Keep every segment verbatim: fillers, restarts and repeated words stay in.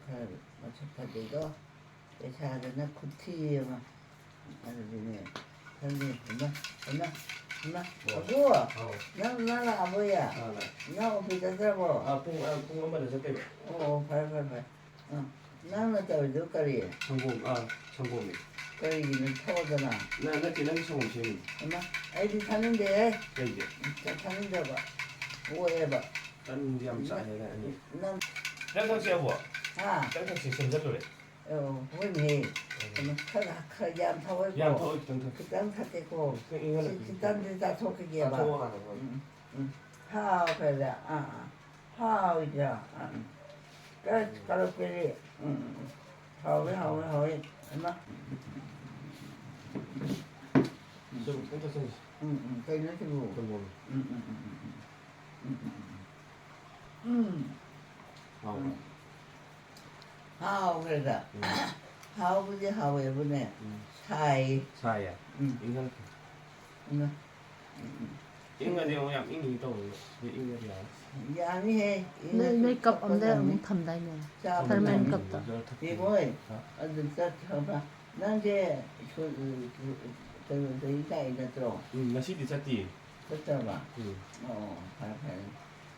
ꯈꯔ ꯃꯁꯛ ꯐꯖꯩꯗꯣ, ꯄꯩꯁꯥꯗꯅ ꯈꯨꯊꯤ ꯑꯃ꯫ ꯑꯗꯨꯗꯤꯅꯦ, ꯈꯪꯗꯦ, ꯏꯃꯥ, ꯏꯃꯥ, ꯏꯃꯥ, ꯑꯣ꯫ ꯑꯕꯣ, ꯑꯧ꯫ ꯅꯪ, ꯅꯪ ꯂꯥꯛꯑꯕꯣꯌꯦ? ꯑꯥ, ꯂꯥꯛꯑꯦ꯫ ꯅꯪ ꯑꯣꯐꯤꯁ ꯆꯠꯇ꯭ꯔꯕꯣ? ꯑꯥ, ꯄꯨꯡ, ꯑꯥ, ꯄꯨꯡ ꯑꯃꯗ ꯆꯠꯇꯣꯏꯕ꯫ ꯑꯣ, ꯑꯣ, ꯐꯔꯦ, ꯐꯔꯦ, ꯐꯔꯦ꯫ ꯑꯥ, ꯅꯪꯅ ꯇꯧꯔꯤꯗꯨ ꯀꯔꯤ? ꯁꯪꯒꯣꯝ, ꯑꯥ, ꯁꯪꯒꯣꯝꯅꯤ꯫ ꯀꯔꯤꯒꯤꯅꯣ ꯊꯣꯛꯑꯗꯅ? ꯅ-, ꯅꯠꯇꯦ, ꯅꯪꯒꯤ ꯁꯪꯒꯣꯝ ꯁꯦꯝꯃꯤꯅꯤ꯫ ꯏꯃꯥ, ꯑꯩꯗꯤ ꯊꯛꯅꯤꯡꯗꯦꯍꯦ꯫ ꯀꯩꯒꯤ? ꯆꯥ ꯊꯛꯅꯤꯡꯗꯕ꯫ ꯑꯣꯛꯑꯦꯕ꯫ ꯇꯟꯗꯤ ꯌꯥꯝ ꯆꯥꯏꯌꯦ, ꯅꯪ ꯑꯅꯤ꯫ ꯅꯪ ꯈꯤꯇꯪ ꯊꯛꯁꯦ, ꯑꯕꯣ꯫ ꯍꯥ? ꯈꯤꯇꯪ ꯊꯛꯁꯦ, ꯁꯦꯝꯖꯜꯂꯨꯔꯦ꯫ ꯑꯣ, ꯍꯣꯏꯅꯦꯍꯦ꯫ ꯎꯝ꯫ ꯀꯩꯅꯣ, ꯈꯔ, ꯈꯔ ꯌꯥꯝ ꯊꯛꯑꯣꯏꯀꯣ꯫ ꯌꯥꯝ ꯊꯛꯑꯣꯏ, ꯈꯤꯇꯪ ꯊꯛꯀꯦ꯫ ꯈꯤꯇꯪ ꯊꯛꯀꯦꯀꯣ꯫ ꯈꯤꯇꯪ ꯏꯪꯍꯜꯂꯛꯀꯦ, ꯁꯤ ꯈꯤꯇꯪ꯫ ꯈꯤꯇꯪꯗꯤ ꯆꯥꯊꯣꯛꯈꯤꯒꯦꯕ꯫ ꯆꯥꯊꯣꯛꯑꯣ ꯍꯥꯟꯅ, ꯍꯣꯏ꯫ ꯎꯝ, ꯎꯝ꯫ ꯍꯥꯎꯈ꯭ꯔꯦꯗ꯫ ꯑꯥ, ꯑꯥ꯫ ꯍꯥꯎꯏꯗ꯫ ꯑꯥ, ꯎꯝ꯫ ꯀ-, ꯀꯂꯛꯄꯤꯔꯤ꯫ ꯎꯝ, ꯎꯝ, ꯎꯝ꯫ ꯍꯥꯎꯋꯦ, ꯍꯥꯎꯋꯦ, ꯍꯥꯎꯋꯦ꯫ ꯏꯃꯥ꯫ ꯁꯨꯝ ꯈꯤꯇꯪ ꯊꯛꯆꯟꯁꯤ꯫ ꯎꯝ, ꯎꯝ꯫ ꯀꯩꯅꯣ ꯁꯤꯕꯨ? ꯁꯪꯒꯣꯝ꯫ ꯎꯝ, ꯎꯝ, ꯎꯝ, ꯎꯝ, ꯎꯝ꯫ ꯎꯝ꯫ ꯎꯝ꯫ ꯍꯥꯎꯕ꯭ꯔꯥ? ꯎꯝ꯫ ꯍꯥꯎꯈ꯭ꯔꯦꯗ꯫ ꯎꯝ꯫ ꯍꯥꯎꯕꯨꯗꯤ ꯍꯥꯎꯋꯦꯕꯨꯅꯦ꯫ ꯎꯝ꯫ ꯁꯥꯏ꯫ ꯁꯥꯏꯌꯦ? ꯎꯝ꯫ ꯏꯪꯍꯜꯂꯛꯀꯦ꯫ ꯎꯝ꯫ ꯎꯝ꯫ ꯏꯪꯉꯗꯤ ꯑꯃꯨꯛ ꯌꯥꯝ ꯏꯪꯉꯤ ꯇꯧꯕꯅꯦ꯫ ꯁꯤꯗꯤ ꯏꯪꯉꯗꯤ ꯌꯥꯔꯦ꯫ ꯌꯥꯅꯤꯍꯦ꯫ ꯅꯣꯏ, ꯏꯪꯉꯁꯨ ꯅꯣꯏ ꯀꯞ ꯑꯝꯗ ꯊꯛꯄ ꯑꯃꯨꯛ ꯌꯥꯅꯤ꯫ ꯊꯝꯗꯥꯏꯅꯦ? ꯆꯥꯕ ꯊꯔꯃꯦꯜ ꯌꯥꯅꯤ꯫ ꯀꯞꯇ꯫ ꯖꯔ ꯊꯛꯄ꯫ ꯌꯦꯡꯉꯣꯏ꯫ ꯍꯥ? ꯑꯗꯨ ꯆꯠꯈ꯭ꯔꯕ꯫ ꯅꯪꯁꯦ ꯁꯨ-, ꯀꯩꯅꯣꯗꯒꯤ ꯂꯥꯛꯏ ꯅꯠꯇ꯭ꯔꯣ? ꯎꯝ, ꯉꯁꯤꯗꯤ ꯆꯠꯇꯤꯌꯦ꯫ ꯆꯠꯇ꯭ꯔꯕ? ꯎꯝ꯫ ꯑꯣ, ꯐꯔꯦ, ꯐꯔꯦ꯫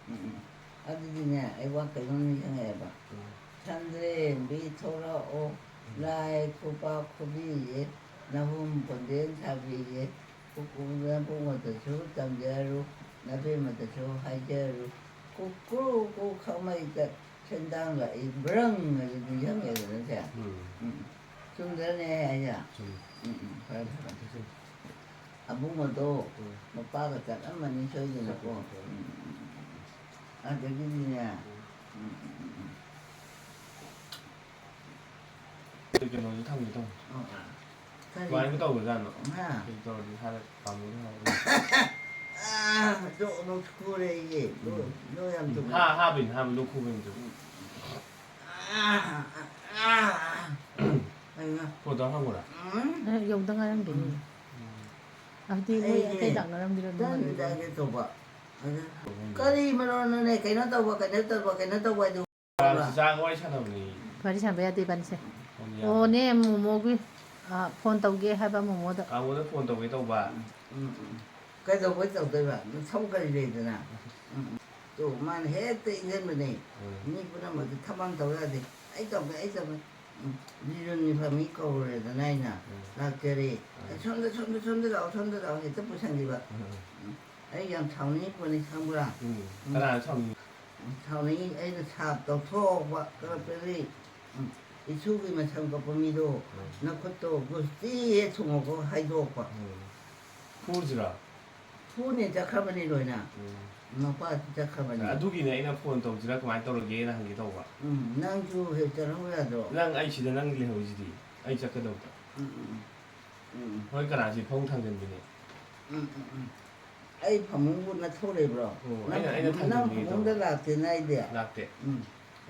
ꯎꯝ, ꯎꯝ꯫ ꯑꯗꯨꯗꯤꯅꯦ, ꯑꯩ ꯋꯥ ꯀꯩꯅꯣꯝ ꯅꯤꯡꯁꯤꯡꯉꯛꯑꯦꯕ꯫ ꯎꯝ꯫ ꯁꯟꯗ꯭ꯔꯦꯝꯕꯤ ꯊꯣꯔꯛꯑꯣ, ꯎꯝ꯫ ꯂꯥꯏ ꯈꯨꯕꯥꯛ ꯈꯨꯕꯤꯌꯦ, ꯅꯍꯨꯝ ꯈꯣꯟꯖꯦꯜ ꯁꯥꯕꯤꯌꯦ, ꯀꯨꯀꯨ ꯅꯕꯨꯡꯉꯣꯗꯁꯨ ꯇꯝꯖꯔꯨ, ꯅꯕꯦꯝꯃꯗꯁꯨ ꯍꯥꯏꯖꯔꯨ, ꯀꯨꯀ꯭ꯔꯨ ꯀꯨ ꯈꯥꯃꯩꯗ ꯁꯦꯟꯗꯥꯡ ꯂꯥꯛꯏ ꯕ꯭ꯔꯪ ꯑꯗꯨ ꯅꯤꯡꯁꯤꯡꯉꯛꯑꯦꯗꯅ ꯁꯦ꯫ ꯎꯝ꯫ ꯎꯝ꯫ ꯆꯨꯝꯗ꯭ꯔꯅꯦ ꯑꯩ ꯍꯥꯏꯁꯦ? ꯆꯨꯝꯃꯤ꯫ ꯎꯝ, ꯎꯝ, ꯐꯔꯦ, ꯐꯔꯦ꯫ ꯆꯨꯝꯃꯤ꯫ ꯑꯕꯨꯡꯉꯣꯗꯣ ꯎꯝ꯫ ꯃꯄꯥꯒ ꯆꯠꯂꯝꯃꯅꯤ ꯁꯣꯏꯗꯅꯀꯣ꯫ ꯆꯠꯇꯣꯏꯅꯤ꯫ ꯎꯝ, ꯎꯝ, ꯎꯝ, ꯎꯝ꯫ ꯑꯗꯒꯤꯗꯤꯅꯦ, ꯎꯝ꯫ ꯎꯝ, ꯎꯝ, ꯎꯝ, ꯎꯝ꯫ ꯑꯗꯨ ꯀꯩꯅꯣꯁꯨ ꯊꯝꯒꯦ ꯇꯧꯅꯤ꯫ ꯑꯣ, ꯑꯣ꯫ ꯀꯔꯤ? ꯀꯃꯥꯏꯅ ꯇꯧꯕꯖꯥꯠꯅꯣ? ꯍꯥ? ꯀꯩ ꯇꯧꯔꯗꯤ ꯍꯥꯏꯔ ꯄꯥꯝꯃꯤꯅꯣ ꯍꯥꯏꯔ꯫ ꯑꯥ, ꯖꯣꯛ ꯅꯣꯛ ꯈꯨꯔꯦ ꯑꯩꯁꯦ꯫ ꯖꯣꯛ, ꯎꯝ꯫ ꯖꯣꯛ ꯌꯥꯝ ꯎꯝ, ꯇꯧꯒꯜꯂꯦ꯫ ꯍꯥ-, ꯍꯥꯕꯤꯅꯤ, ꯍꯥꯕꯤ ꯂꯣꯛ ꯈꯨꯕꯩꯅꯤ ꯖꯣꯛ꯫ ꯎꯝ꯫ ꯑꯥ, ꯑꯥ, ꯑꯥ꯫ ꯀꯩꯅꯣ? ꯐꯣꯟ ꯇꯧꯔ ꯍꯪꯉꯨꯔꯥ? ꯎꯝ꯫ ꯑꯦ, ꯌꯧꯗ ꯉꯥꯏꯔꯝꯈꯤꯅꯤ꯫ ꯎꯝ꯫ ꯑꯗꯨꯗꯤ ꯃꯣꯏ ꯑꯩꯁꯦ ꯑꯇꯩ ꯂꯥꯛꯅꯔꯝꯈꯤꯔꯣꯏ ꯇꯟ ꯃꯃꯥꯡꯒꯤꯗꯣ꯫ ꯆꯥꯒꯦ ꯇꯧꯕ꯫ ꯑꯗ ꯎꯝ꯫ ꯀꯔꯤ ꯃꯔꯣꯟꯅꯣꯅꯦ? ꯀꯩꯅꯣ ꯇꯧꯕ, ꯀꯩꯅꯣ ꯇꯧꯕ, ꯀꯩꯅꯣ ꯇꯧꯕ ꯍꯥꯏꯗꯨ? ꯆꯤꯆꯥꯒ ꯋꯥꯔꯤ ꯁꯥꯟꯅꯕꯅꯤ꯫ ꯋꯥꯔꯤ ꯁꯥꯟꯅꯕ ꯌꯥꯗꯦ ꯏꯕꯥꯅꯤꯁꯦ꯫ ꯐꯣꯟ ꯌꯥꯗꯦ꯫ ꯑꯣꯅꯦ, ꯃꯣꯃꯣꯒꯤ, ꯑ, ꯐꯣꯟ ꯇꯧꯒꯦ ꯍꯥꯏꯕ ꯃꯣꯃꯣꯗ꯫ ꯀꯥꯡꯕꯨꯗ ꯐꯣꯟ ꯇꯧꯒꯦ ꯇꯧꯕ꯫ ꯎꯝ, ꯎꯝ꯫ ꯀꯩꯗꯧꯕꯩ ꯇꯧꯗꯣꯏꯕ? ꯅꯊꯧ ꯀꯔꯤ ꯂꯩꯗꯅ? ꯎꯝ, ꯎꯝ꯫ ꯇꯣ, ꯃꯥꯅ ꯍꯦꯛꯇ ꯏꯟꯖꯟꯕꯅꯦ꯫ ꯎꯝ꯫ ꯃꯤ ꯄꯨꯝꯅꯃꯛꯇꯤ ꯊꯕꯛ ꯑꯃ ꯇꯧ ꯌꯥꯗꯦ꯫ "ꯑꯩ ꯇꯧꯒꯦ, ꯑꯩ ꯇꯧꯒꯦ꯫" ꯎꯝ, ꯕꯤꯖꯨꯟꯒꯤ ꯐꯝꯃꯤ ꯀꯧꯔꯦꯗꯅ ꯑꯩꯅ꯫ ꯎꯝ꯫ ꯂꯥꯛꯆꯔꯦ꯫ ꯎꯝ꯫ "ꯁꯣꯝꯗ, ꯁꯣꯝꯗ, ꯁꯣꯝꯗ ꯂꯥꯛꯑꯣ, ꯁꯣꯝꯗ ꯂꯥꯛꯑꯣ", ꯍꯦꯛꯇ ꯄꯨꯁꯟꯈꯤꯕ꯫ ꯎꯝ꯫ ꯎꯝ꯫ ꯑꯩ ꯌꯥꯝ ꯁꯥꯎꯅꯤꯡꯉꯤ ꯄꯣꯠꯅꯤ, ꯈꯪꯕ꯭ꯔꯥ? ꯎꯝ꯫ ꯎꯝ꯫ ꯀꯅꯥꯅ ꯁꯥꯎꯅꯤꯡꯉꯤ? ꯁꯥꯎꯅꯤꯡꯉꯤ꯫ ꯑꯩꯅ ꯁꯥꯞ ꯇꯧꯊꯣꯛꯄ, ꯀꯔꯞꯇꯗꯤ, ꯎꯝ, ꯏꯁꯨꯒꯤ ꯃꯁꯝ ꯀꯛꯄ ꯃꯤꯗꯣ, ꯎꯝ꯫ "ꯅꯈꯨꯠꯇꯣ ꯒꯨꯁꯇꯤ ꯍꯦꯛ ꯊꯨꯡꯉꯣꯀꯣ" ꯍꯥꯏꯗꯣꯛꯄ꯫ ꯎꯝ꯫ ꯐꯨꯁꯤꯔꯣ? ꯐꯨꯅꯦ, ꯆꯠꯈ꯭ꯔꯕꯅꯤ ꯂꯣꯏꯅ꯫ ꯎꯝ꯫ ꯃꯄꯥꯁꯨ ꯆꯠꯈ꯭ꯔꯕꯅꯤ꯫ ꯑꯗꯨꯒꯤꯅꯦ ꯑꯩꯅ ꯐꯣꯟ ꯇꯧꯁꯤꯔꯥ ꯀꯃꯥꯏꯅ ꯇꯧꯔꯒꯦꯅ ꯍꯪꯒꯦ ꯇꯧꯕ꯫ ꯎꯝ, ꯅꯪꯁꯨ ꯍꯦꯛ ꯆꯠꯍꯧ ꯌꯥꯗ꯭ꯔꯣ? ꯅꯪ ꯑꯩ ꯁꯤꯗ ꯅꯪ ꯂꯩꯍꯧꯔꯤꯁꯤꯗꯤ, ꯑꯩ ꯆꯠꯀꯗꯧꯕꯗ꯫ ꯎꯝ, ꯎꯝ, ꯎꯝ꯫ ꯎꯝ꯫ ꯍꯣꯏ, ꯀꯅꯥꯁꯤ ꯐꯃꯨꯡ ꯊꯥꯡꯖꯟꯕꯤꯅꯦ? ꯎꯝ, ꯎꯝ, ꯎꯝ꯫ ꯑꯩ ꯐꯃꯨꯡꯕꯨ ꯅꯊꯧ ꯂꯩꯕ꯭ꯔꯣ? ꯑꯣ, ꯅꯪ ꯑꯩꯅ, ꯑꯩꯅ ꯐꯃꯨꯡ-, ꯅꯪ ꯊꯥꯡꯖꯟꯕꯤꯒꯦ ꯐꯃꯨꯡꯗ ꯇꯧꯕ꯫ ꯂꯥꯛꯇꯦꯅ ꯑꯩꯗꯤ꯫ ꯂꯥꯛꯇꯦ꯫ ꯎꯝ꯫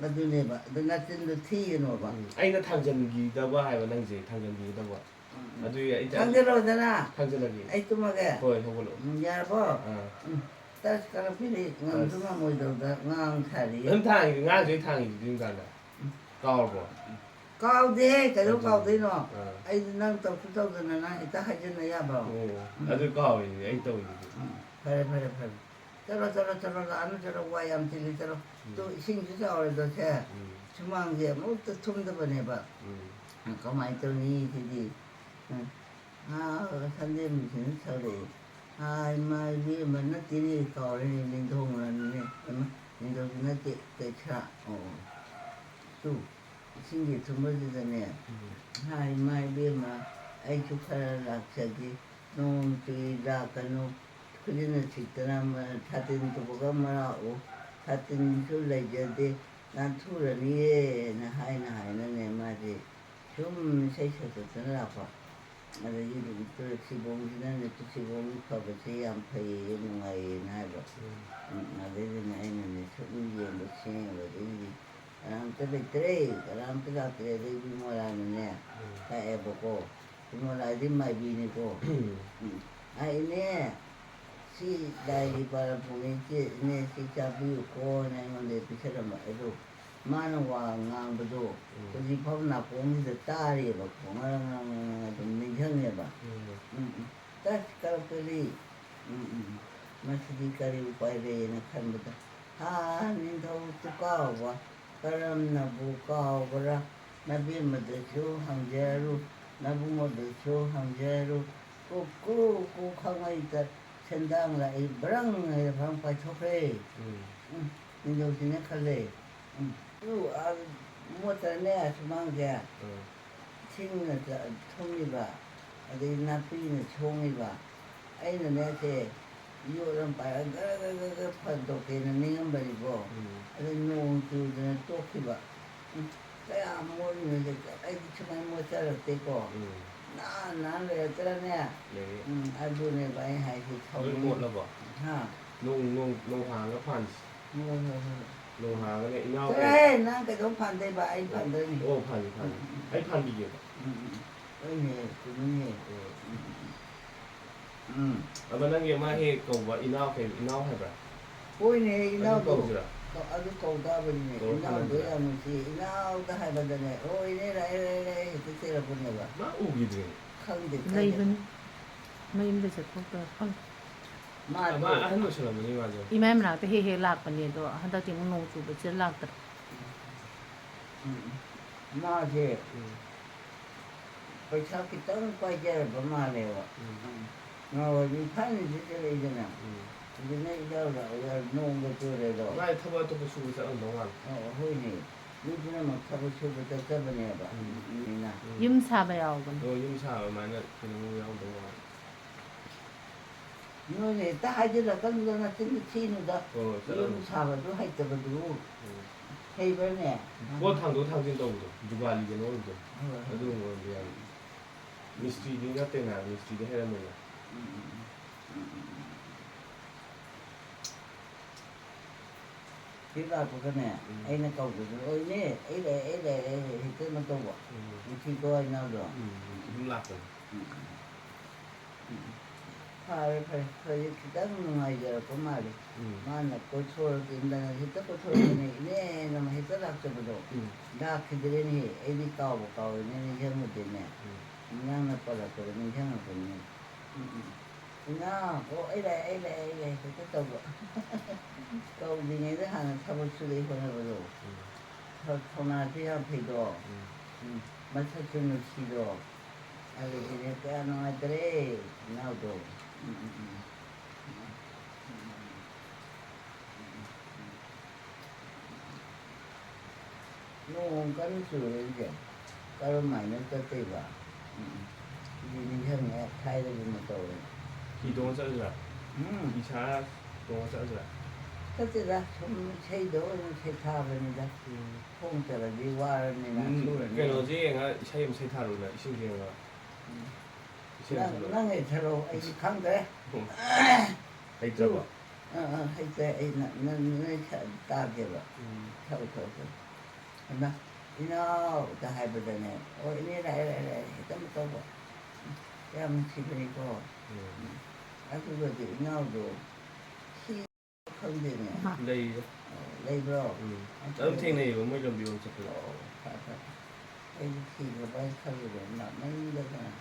ꯑꯗꯨꯅꯦꯕ꯫ ꯑꯗꯨ ꯅꯆꯤꯟꯗꯣ ꯊꯤꯒꯅꯣꯕ꯫ ꯎꯝ꯫ ꯑꯩꯅ ꯊꯥꯡꯖꯟꯈꯤꯗꯕ ꯍꯥꯏꯕ ꯅꯪꯁꯦ, ꯊꯥꯡꯖꯟꯈꯤꯒꯗꯕ꯫ ꯎꯝ, ꯎꯝ꯫ ꯑꯗꯨꯒꯤ ꯑꯩ ꯊꯥꯡꯖꯜꯂꯣꯗꯅ꯫ ꯊꯥꯡꯖꯜꯂꯒꯦ꯫ ꯑꯩ ꯇꯨꯝꯃꯒꯦ꯫ ꯍꯣꯏ, ꯍꯧꯒꯠꯂꯣ꯫ ꯎꯝ, ꯌꯥꯔꯕꯣ? ꯑꯥ꯫ ꯎꯝ꯫ ꯇꯁ ꯀꯔꯝ ꯄꯤꯔꯤ? ꯉꯝꯁꯨ ꯑꯁ꯫ ꯉꯝꯃꯣꯏꯗꯧꯗ ꯉꯥꯡ ꯁꯥꯔꯤ꯫ ꯑꯗꯨꯝ ꯊꯥꯡꯉꯤꯗꯨꯗꯤ, ꯉꯔꯥꯡꯁꯨ ꯑꯩ ꯊꯥꯡꯉꯤꯗꯨꯗꯤ ꯑꯗꯨꯝ ꯀꯥꯟꯗ꯫ ꯎꯝ꯫ ꯀꯥꯎꯔꯕꯣ? ꯀꯥꯎꯗꯦꯍꯦ, ꯀꯩꯗꯧ ꯑꯗꯨꯅꯤ꯫ ꯀꯥꯎꯗꯣꯏꯅꯣ? ꯑꯥ꯫ ꯑꯩꯗꯤ ꯅꯪ ꯇꯧꯁꯨ ꯇꯧꯗꯅ ꯅꯪ ꯍꯦꯛꯇ ꯍꯥꯏꯖꯟꯅ ꯌꯥꯕ꯭ꯔꯣ? ꯑꯣ, ꯎꯝ꯫ ꯑꯗꯨ ꯀꯥꯎꯔꯤꯅꯦ ꯑꯩ ꯇꯧꯔꯤꯗꯨꯗꯤ꯫ ꯎꯝ, ꯐꯔꯦ, ꯐꯔꯦ, ꯐꯔꯦ꯫ ꯆꯠꯂꯣ, ꯆꯠꯂꯣ, ꯆꯠꯂꯣ, ꯂꯥꯛꯑꯅꯨ, ꯆꯠꯂꯣ, ꯋꯥ ꯌꯥꯝ ꯆꯤꯜꯂꯤ, ꯆꯠꯂꯣ꯫ ꯎꯝ꯫ ꯇꯨ, ꯏꯁꯤꯡꯁꯨ ꯆꯥꯎꯔꯦꯗꯣ ꯁꯦ꯫ ꯎꯝ꯫ ꯁꯨꯃꯥꯡꯁꯦ ꯑꯃꯨꯛꯇ ꯊꯨꯝꯗꯕꯅꯦꯕ꯫ ꯎꯝ꯫ ꯀꯃꯥꯏꯅ ꯇꯧꯅꯤ ꯁꯤꯗꯤ? ꯎꯝ꯫ ꯑꯥ, ꯁꯟꯗꯦ ꯃꯤꯁꯤꯅ ꯁꯛꯂꯛꯑꯦ꯫ ꯍꯥꯏ, ꯃꯥ ꯏꯕꯦꯝꯃ ꯅꯠꯇꯦꯅꯦ, ꯀꯥꯎꯔꯦꯅꯦ, ꯅꯤꯡꯊꯧꯅꯅꯤꯅꯦ꯫ ꯏꯃꯥ, ꯅꯤꯡꯊꯧꯁꯨ ꯅꯠꯇꯦ, ꯀꯩꯁꯥ꯫ ꯑꯣ, ꯇꯨ, ꯏꯁꯤꯡꯒꯤ ꯊꯨꯝꯕꯁꯤꯗꯅꯦ꯫ ꯎꯝ꯫ ꯍꯥꯏ, ꯃꯥ ꯏꯕꯦꯝꯃ, ꯑꯩꯁꯨ ꯈꯔ ꯂꯥꯛꯆꯒꯦ꯫ ꯅꯣꯡ ꯆꯨꯏ, ꯂꯥꯛꯀꯅꯨ꯫ ꯈꯨꯖꯤꯟꯅ ꯁꯤꯛꯇꯅ ꯃ-, ꯁꯥꯇꯤꯟ ꯇꯨꯕꯒ ꯃꯔꯥꯛꯎ꯫ ꯁꯥꯇꯤꯟꯁꯨ ꯂꯩꯖꯗꯦ, ꯅꯥꯟꯊꯨꯔꯅꯤꯌꯦꯅ ꯍꯥꯏꯅ ꯍꯥꯏꯅꯅꯦ, ꯃꯥꯁꯦ ꯁꯨꯝ ꯏꯁꯩ ꯁꯛꯇꯅ ꯂꯥꯛꯄ꯫ ꯑꯗꯒꯤ ꯇꯨꯔꯦꯜ ꯁꯤꯕꯣꯡꯁꯤꯅꯅꯦ, ꯁꯤꯕꯣꯡꯒꯤ ꯐꯕꯁꯦ ꯌꯥꯝ ꯐꯩꯌꯦ, ꯅꯨꯡꯉꯥꯏꯌꯦꯅ ꯍꯥꯏꯕ꯫ ꯎꯝ꯫ ꯎꯝ, ꯑꯗꯩꯗꯤꯅꯦ ꯑꯩꯅꯅꯦ ꯁꯨꯝ ꯌꯦꯡꯕ, ꯁꯦꯡꯕꯗꯒꯤꯗꯤ ꯀꯅꯥꯝꯇ ꯂꯩꯇ꯭ꯔꯦ, ꯀꯅꯥꯝꯇ ꯂꯥꯛꯇ꯭ꯔꯦ꯫ ꯑꯗꯩ ꯏꯕꯨꯡꯉꯣꯔꯥꯅꯅꯦ ꯎꯝ꯫ ꯂꯥꯛꯑꯦꯕꯀꯣ꯫ ꯏꯕꯨꯡꯉꯣꯔꯥꯗꯤ ꯃꯥꯏꯕꯤꯅꯤꯀꯣ꯫ ꯎꯝ꯫ ꯎꯝ꯫ ꯑ, "ꯏꯅꯦ, ꯁꯤ ꯂꯥꯏꯒꯤ ꯄꯥꯔꯕꯅꯤ, ꯏꯆꯦ, ꯏꯅꯦ, ꯁꯤ ꯆꯥꯕꯤꯌꯨꯀꯣꯅ" ꯑꯩꯉꯣꯟꯗ ꯄꯤꯁꯜꯂꯝꯕ꯫ ꯑꯩꯗꯣ ꯃꯥꯅ ꯋꯥ ꯉꯥꯡꯕꯗꯣ ꯎꯝ꯫ ꯍꯧꯖꯤꯛ ꯐꯥꯎ ꯅꯥꯀꯣꯡꯁꯤꯗ ꯇꯥꯔꯤꯑꯕꯀꯣ, ꯉꯔꯪ ꯉꯔꯪ ꯉꯔꯪ ꯑꯗꯨꯝ ꯅꯤꯡꯁꯤꯡꯉꯦꯕ꯫ ꯎꯝ꯫ ꯎꯝ, ꯎꯝ꯫ ꯇꯁ ꯀꯔꯛꯇꯗꯤ, ꯎꯝ, ꯎꯝ, ꯎꯝ꯫ ꯃꯁꯤꯗꯤ ꯀꯔꯤ ꯎꯄꯥꯏ ꯂꯩꯌꯦꯅ ꯈꯟꯕꯗ, ꯍꯥ, ꯅꯤꯡꯊꯧꯁꯨ ꯀꯥꯎꯕ, ꯀꯔꯝꯅꯕꯨ ꯀꯥꯎꯕ꯭ꯔꯥ? ꯅꯕꯦꯝꯃꯗꯁꯨ ꯍꯪꯖꯔꯨ, ꯅꯕꯨꯡꯉꯣꯗꯁꯨ ꯍꯪꯖꯔꯨ, ꯀꯨ, ꯀꯨ, ꯀꯨ ꯈꯪꯉꯩꯗ ꯁꯦꯟꯗꯥꯡ ꯂꯥꯛꯏ, ꯕ꯭ꯔꯪ ꯍꯥꯏꯅ ꯐꯝ ꯄꯥꯏꯊꯣꯛꯈ꯭ꯔꯦ꯫ ꯎꯝ꯫ ꯎꯝ, ꯅꯤꯡꯊꯧꯁꯤꯅ ꯈꯜꯂꯦ꯫ ꯎꯝ, ꯇꯨ, ꯑꯥ, ꯃꯣꯠꯇ꯭ꯔꯅꯦ ꯁꯨꯃꯥꯡꯁꯦ? ꯎꯝ꯫ ꯏꯁꯤꯡꯅ ꯆ-, ꯊꯨꯝꯃꯤꯕ, ꯑꯗꯩ ꯅꯥꯄꯤꯅ ꯁꯣꯡꯉꯤꯕ꯫ ꯑꯩꯅꯅꯦ ꯁꯦ, ꯌꯣꯠ ꯑꯃ ꯄꯥꯏꯔꯒ ꯒꯔ ꯒꯔ ꯒꯔ ꯒꯔ ꯐꯟꯗꯣꯛꯀꯦꯅ ꯅꯤꯡꯉꯝꯕꯅꯤꯀꯣ꯫ ꯎꯝ꯫ ꯑꯗꯩ ꯅꯣꯡ ꯆꯨꯗꯅ ꯇꯣꯛꯈꯤꯕ꯫ ꯎꯝ, ꯀꯌꯥꯝ ꯃꯣꯠꯂꯤꯅꯣꯁꯦ, ꯑꯩꯗꯤ ꯁꯨꯃꯥꯏꯅ ꯃꯣꯠꯆꯔꯛꯇꯦꯀꯣ꯫ ꯎꯝ꯫ ꯅꯥꯟ ꯅꯥꯟ ꯂꯩꯔꯛꯇ꯭ꯔꯅꯦ? ꯂꯩꯌꯦ꯫ ꯎꯝ, ꯑꯗꯨꯅꯦꯕ ꯑꯩ ꯍꯥꯏꯁꯦ, ꯂꯣꯏ ꯁꯥꯎꯅꯤꯡ-, ꯃꯣꯠꯂꯕꯣ? ꯍꯥ? ꯅꯣꯡ, ꯅꯣꯡ, ꯅꯣꯡ ꯍꯥꯡꯉꯒ ꯐꯥꯟꯁꯤ꯫ ꯍꯣꯏ, ꯍꯣꯏ, ꯍꯣꯏ꯫ ꯅꯣꯡ ꯍꯥꯡꯉꯒꯅꯦ, ꯏꯅꯥꯎ ꯆꯠꯂꯣꯍꯦ, ꯅꯪ ꯀꯩꯗꯧ ꯐꯥꯟꯗꯣꯏꯕ? ꯑꯩ ꯐꯥꯟꯗꯣꯏꯅꯤ꯫ ꯑꯣ, ꯐꯥꯟꯕꯤ, ꯐꯥꯟꯕꯤ꯫ ꯎꯝ, ꯎꯝ, ꯎꯝ꯫ ꯑꯩ ꯐꯥꯟꯕꯤꯒꯦꯕ꯫ ꯎꯝ, ꯎꯝ, ꯎꯝ꯫ ꯍꯣꯏꯅꯦ, ꯆꯨꯝꯃꯤꯅꯦ꯫ ꯎꯝ, ꯎꯝ, ꯎꯝ, ꯎꯝ꯫ ꯎꯝ꯫ ꯑꯃ ꯅꯪꯒꯤ ꯑꯃ ꯍꯦꯛ ꯀꯧꯕ ꯏꯅꯥꯎ ꯀꯩ-, ꯏꯅꯥꯎ ꯍꯥꯏꯕ꯭ꯔꯥ? ꯍꯣꯏꯅꯦ, ꯑꯗꯨ ꯏꯅꯥꯎꯗꯣ꯫ ꯀꯧꯁꯤꯔꯥ? ꯀꯧ-, ꯑꯗꯨ ꯀꯧ ꯇꯥꯕꯅꯤꯅꯦ꯫ ꯀꯧꯔ ꯏꯅꯥꯎꯗꯣ ꯐꯥꯟꯅꯁꯤꯔꯥ? ꯌꯥꯝ ꯅꯨꯡꯁꯤ꯫ ꯏꯅꯥꯎꯗ ꯍꯥꯏꯕꯗꯅꯦ, ꯍꯣꯏꯅꯦ, ꯂꯥꯛꯑꯦ, ꯂꯥꯛꯑꯦ, ꯂꯥꯛꯑꯦ, ꯍꯦꯛꯇ ꯆꯦꯜꯂꯛꯄꯅꯦꯕ꯫ ꯃꯥ ꯎꯈꯤꯗ꯭ꯔꯦ꯫ ꯈꯪꯗꯦ, ꯀꯥꯏꯗꯅꯣ꯫ ꯂꯩꯕꯅꯤ꯫ ꯃꯌꯨꯝꯗ ꯆꯠꯊꯣꯛꯇꯕ ꯈꯪꯗꯦ꯫ ꯃꯥꯗꯣ ꯑꯃ ꯑꯍꯟ ꯑꯣꯏꯁꯜꯂꯝꯃꯅꯤ ꯃꯥꯁꯦ꯫ ꯏꯃꯥꯏ ꯃꯅꯥꯛꯇ ꯍꯦꯛ ꯍꯦꯛ ꯂꯥꯛꯄꯅꯦ, ꯑꯗꯣ ꯍꯟꯗꯛꯇꯤ ꯑꯃꯨꯛ ꯅꯣꯡ ꯆꯨꯕꯁꯤꯗ ꯂꯥꯛꯇ꯭ꯔꯦ꯫ ꯎꯝ꯫ ꯃꯥꯁꯦ ꯎꯝ꯫ ꯄꯩꯁꯥ ꯈꯤꯇꯪ ꯄꯥꯏꯖꯔꯕ ꯃꯥꯜꯂꯦꯕ꯫ ꯎꯝ꯫ ꯎꯝ꯫ ꯅꯍꯥꯟꯋꯥꯏꯗꯤ ꯏꯝꯐꯥꯜꯗ ꯆꯠꯂꯛꯏꯗꯅ꯫ ꯎꯝ꯫ ꯍꯧꯖꯤꯛꯅ ꯏꯔꯥꯎ ꯂꯥꯎ ꯌꯥꯎ-, ꯅꯣꯡꯒ ꯆꯨꯔꯦꯗꯣ꯫ ꯃꯥꯗꯤ ꯊꯕꯛ ꯑꯇꯣꯞꯄ ꯁꯨꯕ ꯆꯠꯂꯝꯗꯧ ꯃꯥꯜꯂꯦ꯫ ꯑꯣ, ꯍꯣꯏꯅꯦ꯫ ꯃꯤ ꯄꯨꯝꯅꯃꯛ ꯊꯕꯛ ꯁꯨꯕ ꯆꯠꯆꯕꯅꯦꯕ꯫ ꯎꯝ꯫ ꯃꯤꯅ꯫ ꯌꯨꯝ ꯁꯥꯕ ꯌꯥꯎꯕꯅꯦ꯫ ꯑꯣ, ꯌꯨꯝ ꯁꯥꯕ ꯑꯗꯨꯃꯥꯏꯅ ꯀꯩꯅꯣ ꯌꯥꯎꯗꯧ ꯃꯥꯜꯂꯦ꯫ ꯅꯣꯏꯅ ꯍꯦꯛꯇ ꯍꯥꯏꯖꯤꯜꯂꯛꯀꯅꯨꯗ, ꯅꯆꯤꯟꯗꯣ ꯊꯤꯅꯨꯗ꯫ ꯑꯣ, ꯆꯠꯂꯣ꯫ ꯌꯨꯝ ꯁꯥꯕꯗꯨ ꯍꯩꯇꯕꯗꯨꯕꯨ꯫ ꯎꯝ꯫ ꯍꯩꯕ꯭ꯔꯅꯦ? ꯄꯣꯠ ꯊꯥꯡꯗꯣꯛ ꯊꯥꯡꯖꯤꯟ ꯇꯧꯕꯗꯣ, ꯖꯨꯒꯥꯂꯤ ꯀꯩꯅꯣ ꯑꯣꯏꯕꯗꯣ, ꯍꯣꯏ, ꯍꯣꯏ꯫ ꯑꯗꯨꯒꯨꯝꯕ ꯑꯣꯏꯔꯝꯕ ꯌꯥꯏ꯫ ꯃꯤꯁꯇ꯭ꯔꯤꯗꯤ ꯅꯠꯇꯦꯅ, ꯃꯤꯁꯇ꯭ꯔꯤꯗꯤ ꯍꯩꯔꯝꯃꯣꯏꯅ꯫ ꯎꯝ, ꯎꯝ, ꯎꯝ, ꯎꯝ, ꯎꯝ, ꯎꯝ꯫ ꯁꯤ ꯂꯥꯛꯄꯒꯅꯦ, ꯎꯝ꯫ ꯑꯩꯅ ꯀꯧꯕꯗꯨ, "ꯑꯣꯏꯅꯦ, ꯑꯩ ꯂꯩꯔꯦ, ꯑꯩ ꯂꯩꯔꯦ," ꯍꯦꯛꯇ ꯀꯩꯅꯣ ꯇꯧꯕ꯫ ꯎꯝ꯫ ꯅꯨꯡꯁꯤꯀꯣ ꯏꯅꯥꯎꯗꯣ꯫ ꯎꯝ, ꯎꯝ, ꯎꯝ, ꯂꯥꯛꯄꯅꯤ꯫ ꯎꯝ, ꯎꯝ, ꯎꯝ꯫ ꯐꯔꯦ, ꯐꯔꯦ꯫ ꯍꯧꯖꯤꯛ ꯈꯤꯇꯪ ꯅꯨꯡꯉꯥꯏꯖꯔꯛꯄ ꯃꯥꯜꯂꯦ꯫ ꯎꯝ꯫ ꯃꯥꯅ ꯀꯣꯏꯊꯣꯔꯛꯀꯦ, ꯏꯟꯗꯅ ꯍꯦꯛꯇ ꯀꯣꯏꯊꯣꯔꯛꯄꯅꯦ, "ꯏꯅꯦꯅ" ꯍꯦꯛꯇ ꯂꯥꯛꯆꯕꯗꯣ꯫ ꯎꯝ꯫ ꯂꯥꯛꯈꯤꯗ꯭ꯔꯦꯅꯦꯍꯦ, ꯑꯩꯗꯤ ꯀꯥꯎꯕꯨ ꯀꯥꯎꯔꯦꯅꯦ, ꯅꯤꯡꯁꯤꯡꯉꯨꯗꯦꯅꯦ꯫ ꯎꯝ꯫ ꯅꯪꯅ ꯄꯜꯂꯛꯄꯗ ꯅꯤꯡꯁꯤꯡꯉꯛꯄꯅꯤꯅꯦ꯫ ꯎꯝ, ꯎꯝ꯫ "ꯏꯅꯥꯎ, ꯑꯣ, ꯑꯩ ꯂꯥꯛꯑꯦ, ꯑꯩ ꯂꯥꯛꯑꯦ, ꯑꯩ ꯂꯥꯛꯑꯦ" ꯍꯦꯛꯇ ꯇꯧꯕ꯫ ꯀꯧꯗ꯭ꯔꯤꯉꯩꯗ ꯍꯥꯟꯅ ꯊꯕꯛ ꯁꯨꯗꯩ ꯍꯣꯠꯅꯕꯗꯣ꯫ ꯎꯝ꯫ ꯊꯧ-, ꯊꯧꯅꯥꯁꯨ ꯌꯥꯝ ꯐꯩꯗꯣ꯫ ꯎꯝ꯫ ꯎꯝ, ꯃꯁꯛꯁꯨ ꯅꯨꯡꯁꯤꯗꯣ꯫ ꯑꯗꯨꯒꯤꯅꯦ ꯀꯌꯥ ꯅꯨꯡꯉꯥꯏꯇꯔꯦ, ꯏꯅꯥꯎꯗꯣ꯫ ꯎꯝ, ꯎꯝ, ꯎꯝ꯫ ꯅꯣꯡ ꯀꯟꯅ ꯆꯨꯔꯛꯏꯁꯦ ꯀꯔꯝ ꯍꯥꯏꯅ ꯆꯠꯇꯣꯏꯕ? ꯎꯝ, ꯎꯝ꯫ ꯁꯤꯗꯤ ꯅꯤꯡꯁꯤꯡꯉꯦ, ꯊꯥꯏꯅꯒꯤ ꯃꯇꯧ ꯑꯣꯏꯅ꯫ ꯍꯤ ꯇꯣꯡꯉ ꯆꯠꯂꯁꯤꯔꯥ? ꯎꯝ꯫ ꯍꯤ ꯁꯥꯔ ꯇꯣꯡꯉ ꯆꯠꯂꯁꯤꯔꯥ? ꯆꯠꯁꯤꯗ, ꯁꯨꯝ ꯏꯁꯩꯗ ꯑꯣꯏꯅ ꯁꯩꯊꯥꯕꯅꯤꯗ꯫ ꯎꯝ꯫ ꯈꯣꯡ ꯆꯠꯂꯗꯤ ꯋꯥꯔꯕꯅꯤꯅ ꯎꯝ, ꯁꯨꯔꯅꯤ꯫ ꯀꯩꯅꯣꯁꯦ ꯌꯦꯡꯉ, ꯏꯁꯩ ꯑꯃ ꯁꯩꯊꯥꯔꯨꯅ, ꯏꯁꯤꯡꯁꯦ ꯌꯦꯡꯉ꯫ ꯎꯝ꯫ ꯏꯁꯩ ꯑꯃ ꯅꯪ, ꯁꯛꯂꯛꯑꯣ꯫ ꯅꯪ ꯍꯦꯛ ꯁꯛꯂꯛꯑꯣ, ꯑꯩꯗꯤ ꯈꯪꯗ꯭ꯔꯦ꯫ ꯎꯝ꯫ ꯍꯩꯇ꯭ꯔꯕꯣ? ꯑꯥ, ꯑꯥ, ꯍꯩꯇ꯭ꯔꯦ꯫ ꯑꯩ ꯅ-, ꯅ-, ꯅꯣꯏ ꯁ-, ꯇꯥꯒꯦꯕ꯫ ꯎꯝ꯫ ꯊꯧ, ꯊꯧ, ꯊꯧ꯫ ꯍꯩꯃꯥ, ꯏꯅꯥꯎꯒ ꯍꯥꯏꯕꯗꯅꯦ, "ꯑꯣ, ꯏꯅꯦ ꯂꯥꯛꯑꯦ, ꯂꯥꯛꯑꯦ, ꯂꯥꯛꯑꯦ", ꯍꯦꯛꯇ ꯑꯃꯨꯛ ꯇꯧꯕ꯫ ꯎꯝ꯫ ꯌꯥꯝ ꯅꯨꯡꯁꯤꯕꯅꯤꯀꯣ꯫ ꯎꯝ꯫ ꯎꯝ꯫ ꯑꯗꯨꯒꯗꯤ ꯏꯅꯥꯎꯗꯣ ꯁꯤ ꯈꯪꯗꯦꯅꯦ꯫ ꯂꯩꯌꯦ꯫ ꯑꯣ, ꯂꯩꯕ꯭ꯔꯣ? ꯎꯝ꯫ ꯑꯗꯨ ꯑꯗꯨꯝ ꯊꯦꯡꯅꯩꯌꯦꯕ ꯃꯣꯏ ꯂꯝꯕꯤ ꯂꯣꯝ ꯆꯠꯄꯗ꯫ ꯑꯣ, ꯐꯔꯦ, ꯐꯔꯦ꯫ ꯑꯩꯗꯤ ꯊꯤꯗ꯭ꯔꯕ ꯍꯥꯏꯅ ꯈꯜꯂꯨꯔꯦ, ꯂꯥꯞꯃꯟꯗꯗꯅ꯫